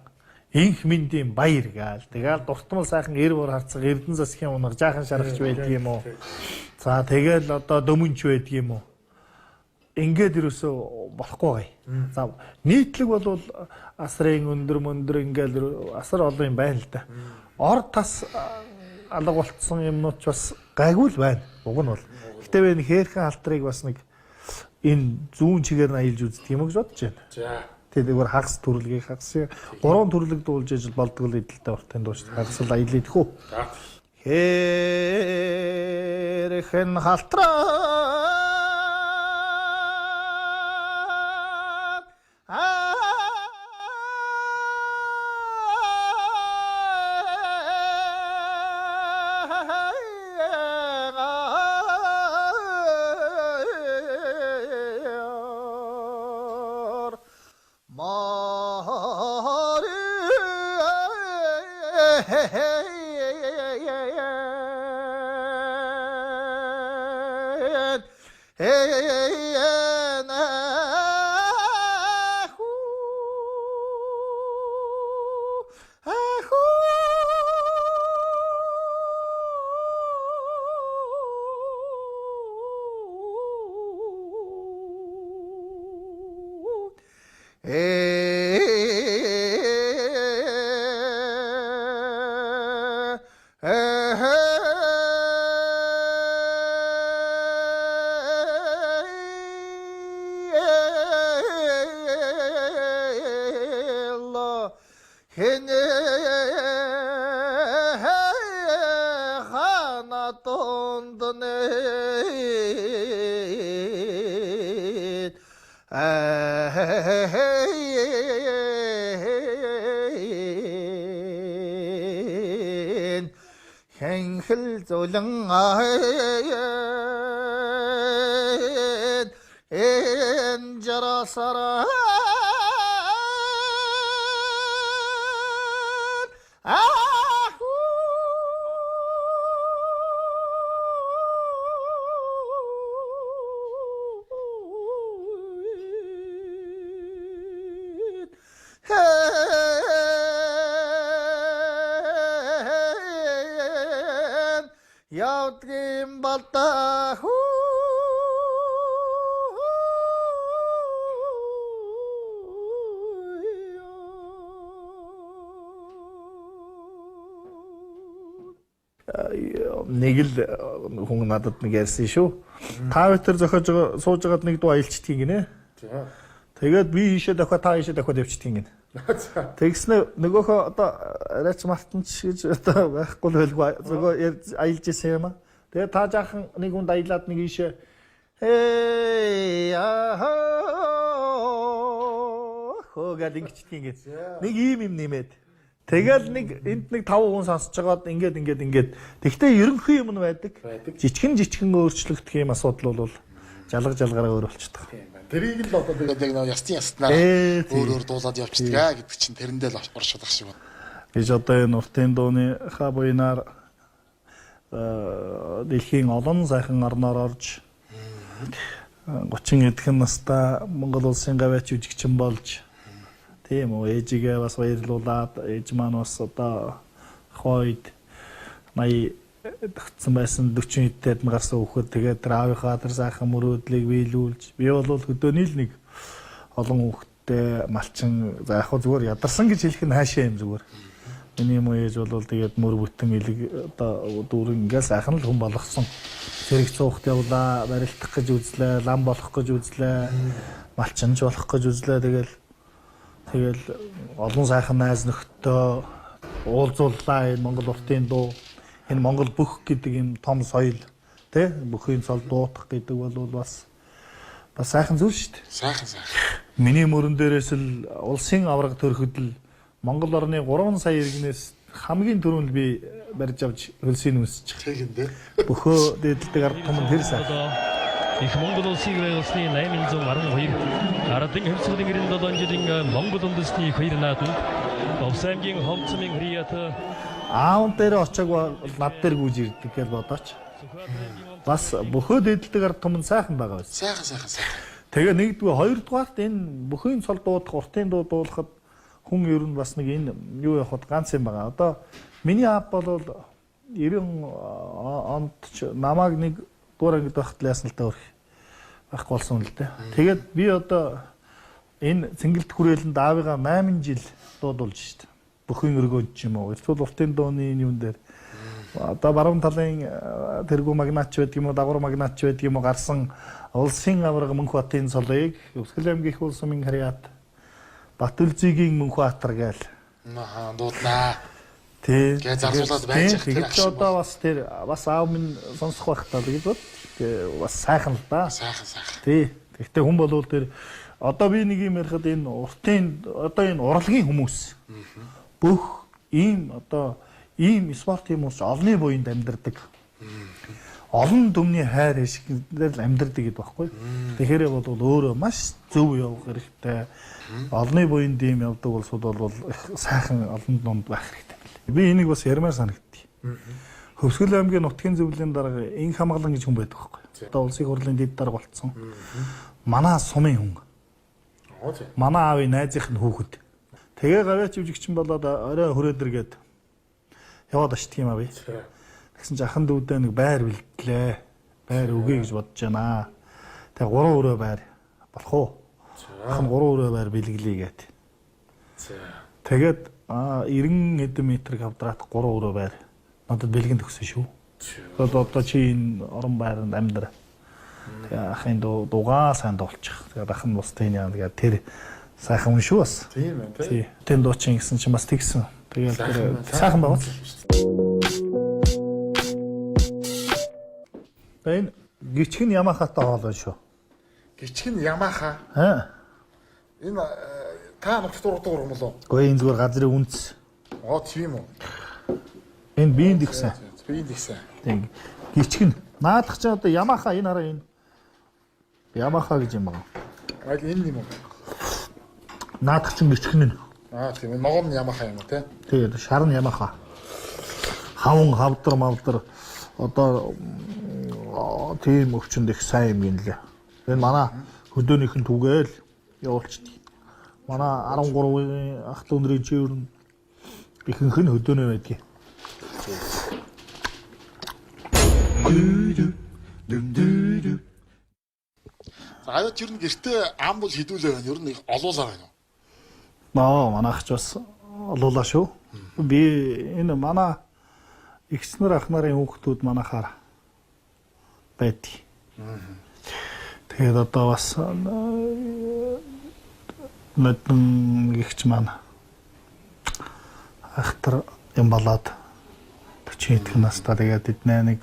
инх мэндийн баяр гаал. Тэгээл дуртмал сайхан эр бор харцаг Эрдэнэ засгийн унаг жаахан шаргач байдаг юм уу? За тэгээл одоо дөмөнч байдаг юм уу? Ингээд ерөөсөө болохгүй гай. За нийтлэг бол асрын өндөр мөндөр ингээл асар олон юм байна л да. Ор тас алга болцсон юмнууд ч бас гайгүй л байна. Уг нь бол. Гэтэ би энэ хээрхэн алтрыг бас нэг энэ зүүн чигээр нь аялж үздэг юм уу гэж бодож байна. За. Тэгээд зүгээр хагас төрлөгийг хагас гурван төрлөг дуулж ижил болдог л идэлтэй уртын дууш хагас л аялал идэх үү. За. Хэрхэн халтраа Хэнхэл зулан эн жарасараа Явдгийн балта Нэг л хүн надад нэг ярьсан шүү. Та битэр зохиож байгаа сууж байгаад нэг дуу аялчдгийг гинэ. За. Тэгээд би ийшээ дахиад та ийшээ дахиад явчихдгийг гинэ. Тэгснэ нөгөөхөө одоо арайч мартанч гэж одоо байхгүй л байлгүй зөгөө аялж исэн юм аа. Тэгээд та жаахан нэг хүнд аялаад нэг ийшээ хей аа хөө гэл ингэчдэг ингээд. Нэг ийм юм нэмээд. Тэгэл нэг энд нэг 5 хүн сонсож байгаад ингээд ингээд ингээд. Тэгтээ ерөнхий юм нь байдаг. Жижигэн жижигэн өөрчлөгдөх юм асуудал бол жалга жалгаараа өөр болчихдог. Тэрийг л одоо тэгээд яг нэг ястын ястнаар Ээ, тий. өөр өөр дуулаад явчихдаг аа гэдэг чинь тэрэндээ л оршоод ах шиг байна. гэж одоо энэ уртын дууны ха буйнаар дэлхийн олон сайхан орноор орж 30 эдхэн настай Монгол улсын гавьяач жүжигчин болж тийм үү ээжигээ бас баярлуулад ээж маань бас одоо хойд 80 тогтсон байсан 40 эдтэд нь гарсан хүүхэд тэгээд тэр аавынхаа тэр сайхан мөрөөдлийг биелүүлж би бол хөдөөний л нэг олон хүүхэд хэрэгтэй малчин за яг хөө зүгээр ядарсан гэж хэлэх нь хаашаа юм зүгээр. Миний юм ээж бол тэгээд мөр бүтэн элэг одоо дүүрэн ингээл сайхан л хүн болгосон. Зэрэг цуухт явлаа, барилдах гэж үзлээ, лам болох гэж үзлээ, малчинч болох гэж үзлээ. Тэгэл олон сайхан найз нөхдөд уулзууллаа энэ Монгол уртын дуу, энэ Монгол бүх гэдэг юм том соёл тий бүхийн цол дуутах гэдэг бол бас бас сайхан зүйл шүү дээ. Сайхан сайхан. Миний мөрөн дээрээс л улсын авраг төрөхөд л Монгол орны 3 сая иргэнээс хамгийн түрүүнд би барьж авч хөлсийг үнсчих. Тэгэн дээ. Бөхөө дээдэлдэг ард түмэн тэр сайхан. Их Монгол улсыг байгуулсны 812 Ардын хөвсгөлийн 97 жилийн Монгол үндэсний хоёр наадамд Овс аймгийн Ховцмын Хрият Аав дээр очоог бол над дээр гүйж ирдэг гэж бодооч. Бас бөхөө дээдэлдэг ард түмэн сайхан байгаа байсан. Сайхан сайхан сайхан. Тэгээ нэгдүгээр хоёрдугаарт энэ бүхийн цол дуудах, уртын дуу дуулахад хүн ер нь бас нэг энэ юу явахад ганц юм байгаа. Одоо миний аав бол 90 онд ч намайг нэг дугаар ангид байхад л яасан л та өрх байхгүй болсон л дээ. Тэгээд би одоо энэ цэнгэлт хүрээлэнд аавыгаа 8 жил дуудулж шít. Бүхийн өргөөнд ч юм уу. Эсвэл уртын дууны энэ юм дээр одоо баруун талын тэргүү магнач байдаг юм уу, дагвар магнач байдаг юм уу гарсан улсын аварга Мөнхбатын цолыг Өвсгөл аймгийн их улсын харьяат Батүлзигийн Мөнхбаатар гээл. Аа дууднаа. Тий. Гээ зарцуулаад байж байх. тэр Тэр чи одоо бас тэр бас аав минь сонсох байх таа гэж бод. Тэгээ бас сайхан л да. Сайхан сайхан. Тий. Гэхдээ хүн болвол тэр одоо би нэг юм ярихад энэ уртын одоо энэ урлагийн хүмүүс бүх ийм одоо ийм спорт юм уус олонний буянд амьдардаг. Олон түмний хайр хишгээр л амьдардаг гэдэг багхгүй. Тэгэхээр бол өөрөө маш зөв явах хэрэгтэй. Олонний буянд ийм явдаг улсууд бол их сайхан олон дунд байх хэрэгтэй юм лээ. Би энийг бас ярмаар санагдтыг. Хөвсгөл аймгийн нутгийн зөвлөлийн дарга Инх хамгаалан гэж хүн байдаг байхгүй. Одоо улсын хурлын дэд дарга болцсон. Манай сумын хүн. Манай аавын найзынх нь хүүхэд. Тэгээ гавьяач жүжигчин болоод орой хүрээдэргээд яваад очтг юм аа би. Тэгсэн чинь ахан дүүдээ нэг байр бэлтлээ. Байр өгье гэж бодож байна. Тэгээ 3 өрөө байр болох уу? Ах нь 3 өрөө байр бэлгэлээ гэт. Тэгээд 90 хэдэн метр квадрат 3 өрөө байр надад бэлгэн төгсөн шүү. Тэгээд одоо чи энэ орон байранд амьдр. Тэгээ ахын дуугаа сайн дуулчих. Тэгээд ах нь бус тийм яа тэгээд тэр сайхан хүн шүү бас. Тийм байна тий. Тий. Тэн дуучин гэсэн чинь бас тэгсэн. Тэгээд тэр сайхан байгаа. Энэ гिचг нь Ямахатай хоол байна шүү. Гिचг нь Ямаха. Аа. Энэ та нутагт ургадаг ургамал уу? Гэхдээ энэ зүгээр газрын үндэс. Оо тийм үү. Энэ биеинд ихсэн. Биеинд ихсэн. Тийм. Гिचг нь. Наадах чинь одоо Ямаха энэ хараа энэ. Ямаха гэж юм байна. Аль энэ юм уу? Наадах чинь гिचг нь. Аа тийм. Энэ ногоон нь Ямаха юм уу те? Тэгээд шар нь Ямаха. Хаван хавдар мавдар одоо тийм өвчнөд их сайн юм гинлээ. Энэ манай хөдөөнийх нь түгээл явуулчихдээ. Манай 13-ийн ах дүүнрийн чивэр нь ихэнх нь хөдөөнөө байдгийг. За аваад ер нь гэртээ ам бол хідүүлээ байна. Ер нь их олуулаа байна уу? Аа манайх ч бас олуулаа шүү. Би энэ манай эгч нар ах нарын хүүхдүүд манайхаар байдаг. Тэгээд одоо бас нодон гихч маань ахтар юм болоод 40 хэдхэн настай тэгээд эднээ нэг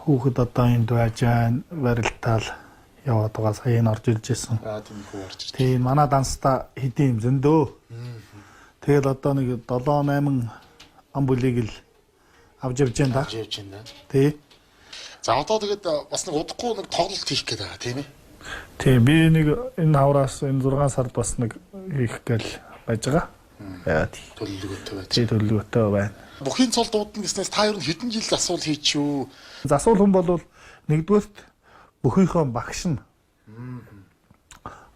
хүүхэд одоо энд байж байна барилтаал яваад байгаа сая энэ орж ирж исэн. Аа тийм их орж ирж. Тийм манай данста хэдийн юм зөндөө. Тэгэл одоо нэг 7 8 ам бүлийг л авч явж байна да. Авч явж байна. Тий. За одоо тэгээд бас нэг удахгүй нэг тоглолт хийх гээд байгаа тийм ээ. Тийм би нэг энэ хавраас энэ 6 сард бас нэг хийх гээл байж байгаа. Яа тий. Төлөвлөгөөтэй байж. Тий төлөвлөгөөтэй байна. Бүхийн цол дуудана гэснээс та ер нь хэдэн жил засвал хийчихв? Засвал хүн бол нэгдүгээрт бүхийнхөө багш нь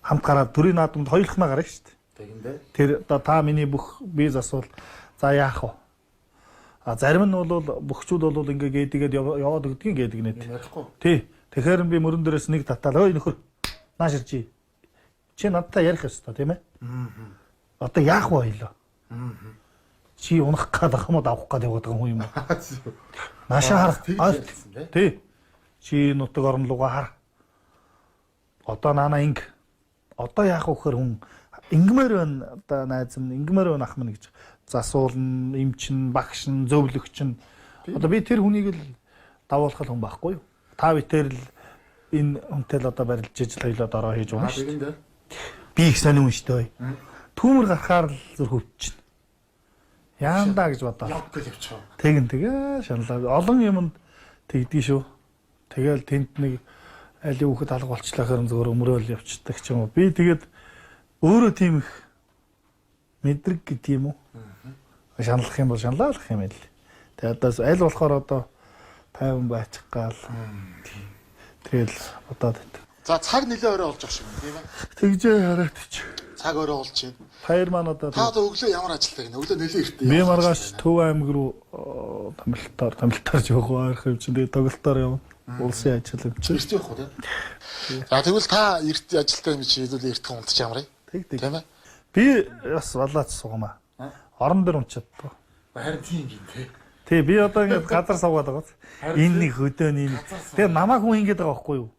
хамт гараад төрийн наадамд хоёулахнаа гарна шүү дээ. Тэгин дээ. Тэр одоо та миний бүх би засвал за яах вэ? А зарим нь бол бөхчүүд бол ингээ гээдгээд яваад өгдгийг гэдэг нэт. Ярихгүй. Тий. Тэгэхээр би мөрөн дээрээс нэг татаал ой нөхөр нааш ирчи. Чи надтай ярих ёстой, тийм ээ? Одоо яах вэ хоёлоо? Чи унах гээд байгаа юм уу, давах гээд яваад байгаа хүн юм уу? Наашаа хар. Тий. Чи нутаг орон руугаа хар. Одоо наана инг. Одоо яах вэ гэхээр хүн ингмээр байна, одоо найз минь, ингмээр байна ах минь гэж засуулна, эмчин, багш нь, зөвлөгч нь. Одоо би тэр хүнийг л давуулах хүн байхгүй юу? Та битэр л энэ хүнтэй л одоо барилж ижил хоёлоо дороо хийж унаа шүү дээ. Би их сонин хүн шүү дээ. Түүмэр гарахаар л зүрх өвчнө. Яандаа гэж бодоо. Явах гэж явчих. Тэгэн тэгээ шаналаа. Олон юмд тэгдэж шүү. Тэгэл тэнд нэг аль хүүхэд алга болчлаа хэрэн зүгээр өмрөөл явчихдаг ч юм уу. Би тэгээд өөрөө тийм их мэдрэг гэдэг юм уу? Шаналлах юм бол шаналлах юм байл. Тэгээд одоо аль болохоор одоо тайван байчих гал. Тэгэл бодоод байт. За цаг нэлээ орой болж байгаа шиг байна, тийм ээ. Тэгжээ хараад чи. Цаг орой болж байна. Таяр маань одоо Та одоо өглөө ямар ажилтай гэнэ? Өглөө нэлээ эртээ. Би маргааш Төв аймаг руу тамилтаар явах ойрох юм чинь тэгээ тоглолтоор явна. Улсын ажил юм чинь. Эрт явах уу, тийм. За тэгвэл та эрт ажилтай юм чи хэдүүл эртхэн унтчих ямар юм? Тэг тэг. Тийм ээ. Би бас балаац сугамаа. Орон дээр унчаад. Харин тийм гин тий. Тий, би одоо ингээд газар суугаад байгаа. Энэ нэг хөдөөний нэг. Тэгээ намайг хүн ингэж байгаа байхгүй юу?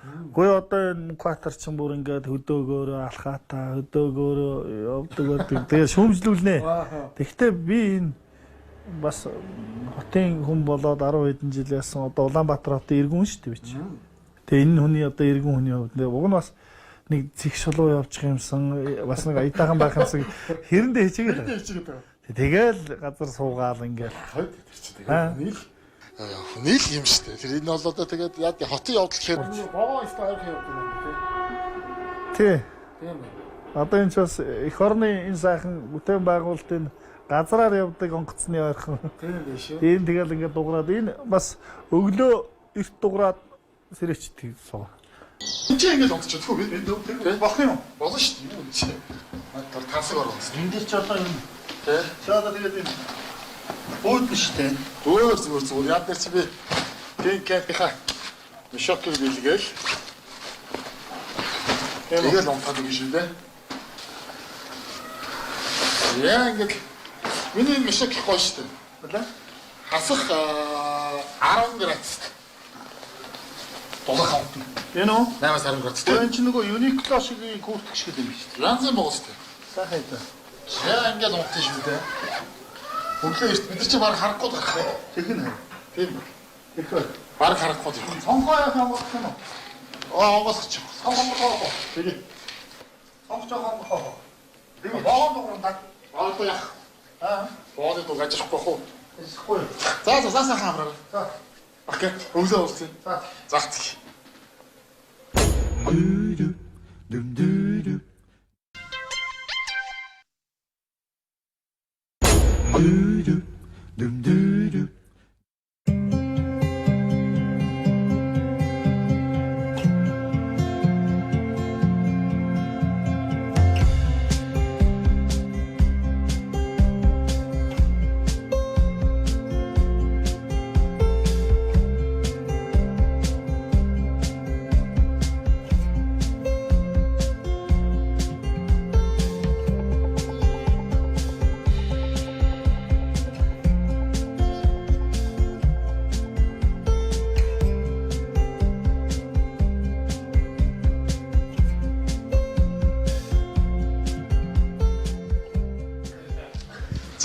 Гэхдээ одоо энэ квартер чинь бүр ингээд хөдөөгөөрөө алхаатаа, хөдөөгөөрөө явдаг байдаг. Тэгээ шүүмжлүүлнэ. Тэгэхдээ би энэ бас хотын хүн болоод 10 хэдэн жил яасан одоо Улаанбаатар хотын иргэн шүү дээ би чи. Тэгээ энэ хүний одоо иргэн хүний хувьд уг нь бас нэг зэг шулуу явчих юмсан, бас нэг аятайхан байх юмсан хэрэндээ хичээгээд байгаа. Хичээгээд байгаа. Тэгэл газар суугаал ингээл. Хойд тэр чи тэгээд нийл нийл юм шүү дээ. Тэр энэ бол одоо тэгээд яг хотын явдал гэхээр гогоо өстө ойрхон явдаг юм тий. Тий. Тийм ээ. Одоо энэ ч бас эх орны энэ сайхан бүтээн байгуулалтын газраар явдаг онгоцны ойрхон. Тийм биш үү? Энэ тэгэл ингээд дуграад энэ бас өглөө эрт дуграад сэрэчдэг суугаа. Энд чи ингээд унтчих үү? Би болох юм. Болно шүү дээ. Юу чи. Тэр тансаг орсон. Энэ дээр ч одоо юм. Тий. Чи одоо тэгээд энэ буудна шүү дээ. Өөр зүгээр зүгээр. Яг дээр чи би King Camp-ийнхаа мешокийг бэлгээл. Тэгэл унтаад өгнө шүү дээ. Яа ингээд миний энэ мешок их гоё шүү дээ. Болоо. Хасах 10 градус. Дулаахан унтна. Энэ үү? 8-аас 10 градус. Энэ чи нөгөө Uniqlo шиг куртк шиг юм биш үү? Янз бүр шүү дээ. Сайхан юм. Яа ингээд унтна шүү дээ. Өглөө эрт бид нар чи баг харахгүй гарах вэ? Тэгнэ. Тийм. Тэгэхээр Баг харахгүй явах. цонхоо яах онгойлгох юм уу? Аа онгойлгох чи. Цонх онгойлгох. Тэгээ. Цонх жоох онгойлгох. Тэгээ вогон дугран даг. Одоо яах? Аа. Бооны дуг ажиллахгүй байх уу? Ажиллахгүй. За за за сайхан амраа. За. Окей. Өглөө уулзъя. За. За. Тэг.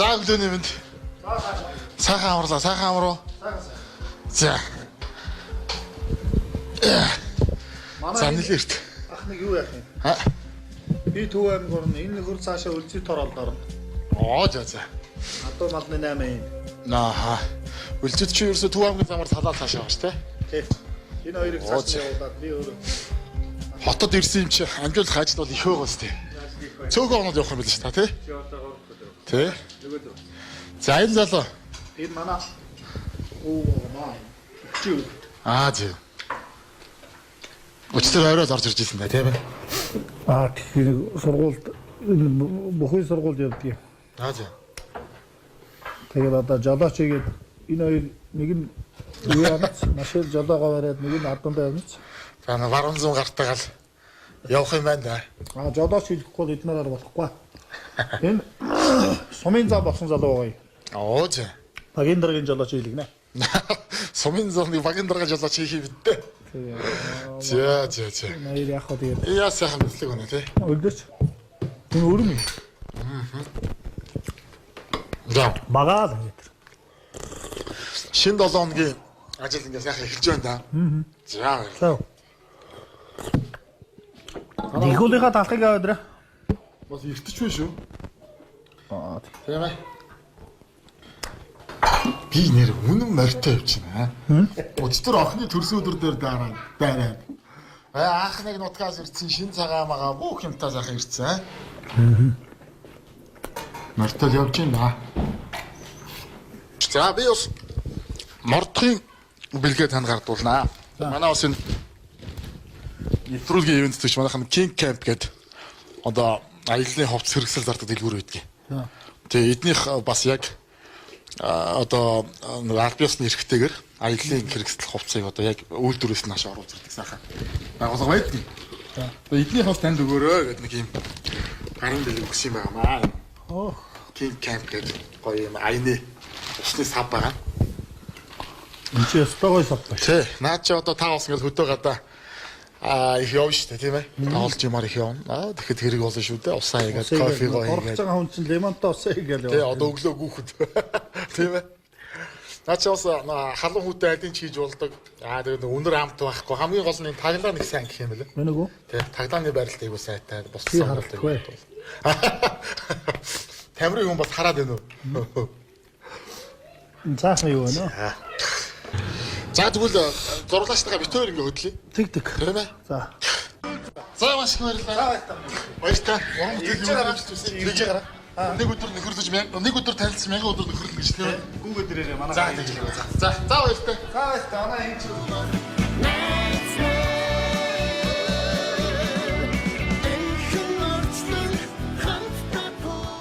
За өглөөний мэнд. Сайхан амарлаа, сайхан амруу. За. За нэлээ эрт. Ах нэг юу яах юм? Аа. Би Төв аймаг орно. Энэ нөхөр цаашаа Үлзий тороолд орно. Оо за за. Адуу малны 8 юм. Нааха. Үлзийд чи ерөөсө Төв аймгийн замаар салаад цаашаа явж тэ. Тий. Энэ хоёрыг Оо, цаашаа явуулаад би өөрөө Хотод ирсэн юм чи амжуулах ажил бол их байгаа сте. Цөөхөн оноод явах юм байл ш та тий. Тий. За энэ залуу. Энэ манай өө маа. Чи юу? Аа зөө. Өчтөр оройд орж ирж ирсэн да тийм ээ. Аа тэгэхээр сургуульд энэ бүхий сургуульд явдаг юм. Аа зөө. Тэгээд одоо жолооч игээд энэ хоёр нэг нь юу явц машин жолоогоо бариад нэг нь адуундаа явц. За нэг баруун зүүн гартайгаал Явах юм байна да. А жолооч хийхгүй бол эднэрээр болохгүй. Энэ сумын зам болсон залуу байгаа юм. Оо зэ. Багийн даргын жолооч хийлгэнэ. Сумын зам багийн дарга жолооч хийх юм бидтэй. За за за. Наяр яах вэ тэгээд Яа сайхан мэдлэг байна тий. өлдөж. Энэ өрөм юм. За. Багаа л ингэ. Шинэ 7 хоногийн ажил ингээ сайхан эхэлж байна да. За баярлалаа. За. Николийнхаа талхыг аваад ирээ. Бас эртэж байна шүү. Аа. Тийм ээ. Би нэр үнэн морьтой явчихна. Өчтөр охины төрсөн өдөр дээр дараа дайраад. Аа анх нэг нутгаас ирсэн шин цагаан магаа бүх юмтаа сайхан ирсэн. Морьтой л явж байна. За би бас мордохын бэлгээ танд гардуулнаа. Манай бас энэ нэвтрүүлгийн ивент төч манайхан King Camp гэдэг одоо аяллаа хувцас хэрэгсэл зардаг дэлгүүр байдаг. Тэгээ эднийх бас яг одоо нэг аль биесны эрхтэйгээр аяллаа хэрэгсэл хувцсыг одоо яг үйлдвэрээс нааш оруулж ирдэг сайхан байгууллага байдаг. Тэгээ эднийх бас танд өгөөрэй гэдэг нэг юм гарын бэлэг өгсөн юм байна. Оо. King Camp гэдэг гоё юм аяны усны сав байгаа. Энд чи ёстой гоё сав байна. Тий. Наа чи одоо та бас ингээд хөдөө гадаа их явна шүү дээ, тийм ээ. Тоглож юмар их явна. Аа тэгэхэд хэрэг болно шүү дээ. Усаа хийгээд, кофе гоо Орох хийгээд. байгаа хүн чинь лимонтой усаа хийгээл Тий, яваа. одоо өглөө гүүхэд. Тийм ээ. Наа чи бас наа халуун хүүтэй алин ч хийж болдог. Аа тэгээд үнэр амт байхгүй. Хамгийн гол нь энэ таглаа нэг сайн гэх юм бэлээ. Мэн үгүй. Тий, таглааны байралт айгуу сайтай. Бус Би харагдахгүй. Тамирын хүн бас хараад байна уу? Энэ цаахан юу вэ нөө? За тэгвэл зурлаачлага бит хоёр ингээ хөдлөе. Тэг тэг. Тийм ээ. За. За маш их баярлалаа. Баярлалаа. Уран бүтээл юу гэж ирж байгаа. Нэг өдөр нөхөрлөж нэг өдөр танилцсан мянган өдөр нөхөрлөн гэж тийм ээ. Гүүгээд ирээрээ манай. За тэгж. За за баярлалаа. За баярлалаа. Манай энэ чи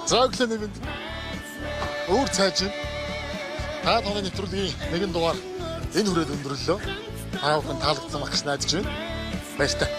За өглөөний мэнд. Өөр цайж байна. Та тооны нэвтрүүлгийн нэгэн дугаар энэ хүрээд өндөрлөө. Та бүхэн таалагдсан байх гэж найдаж байна. Баярлалаа.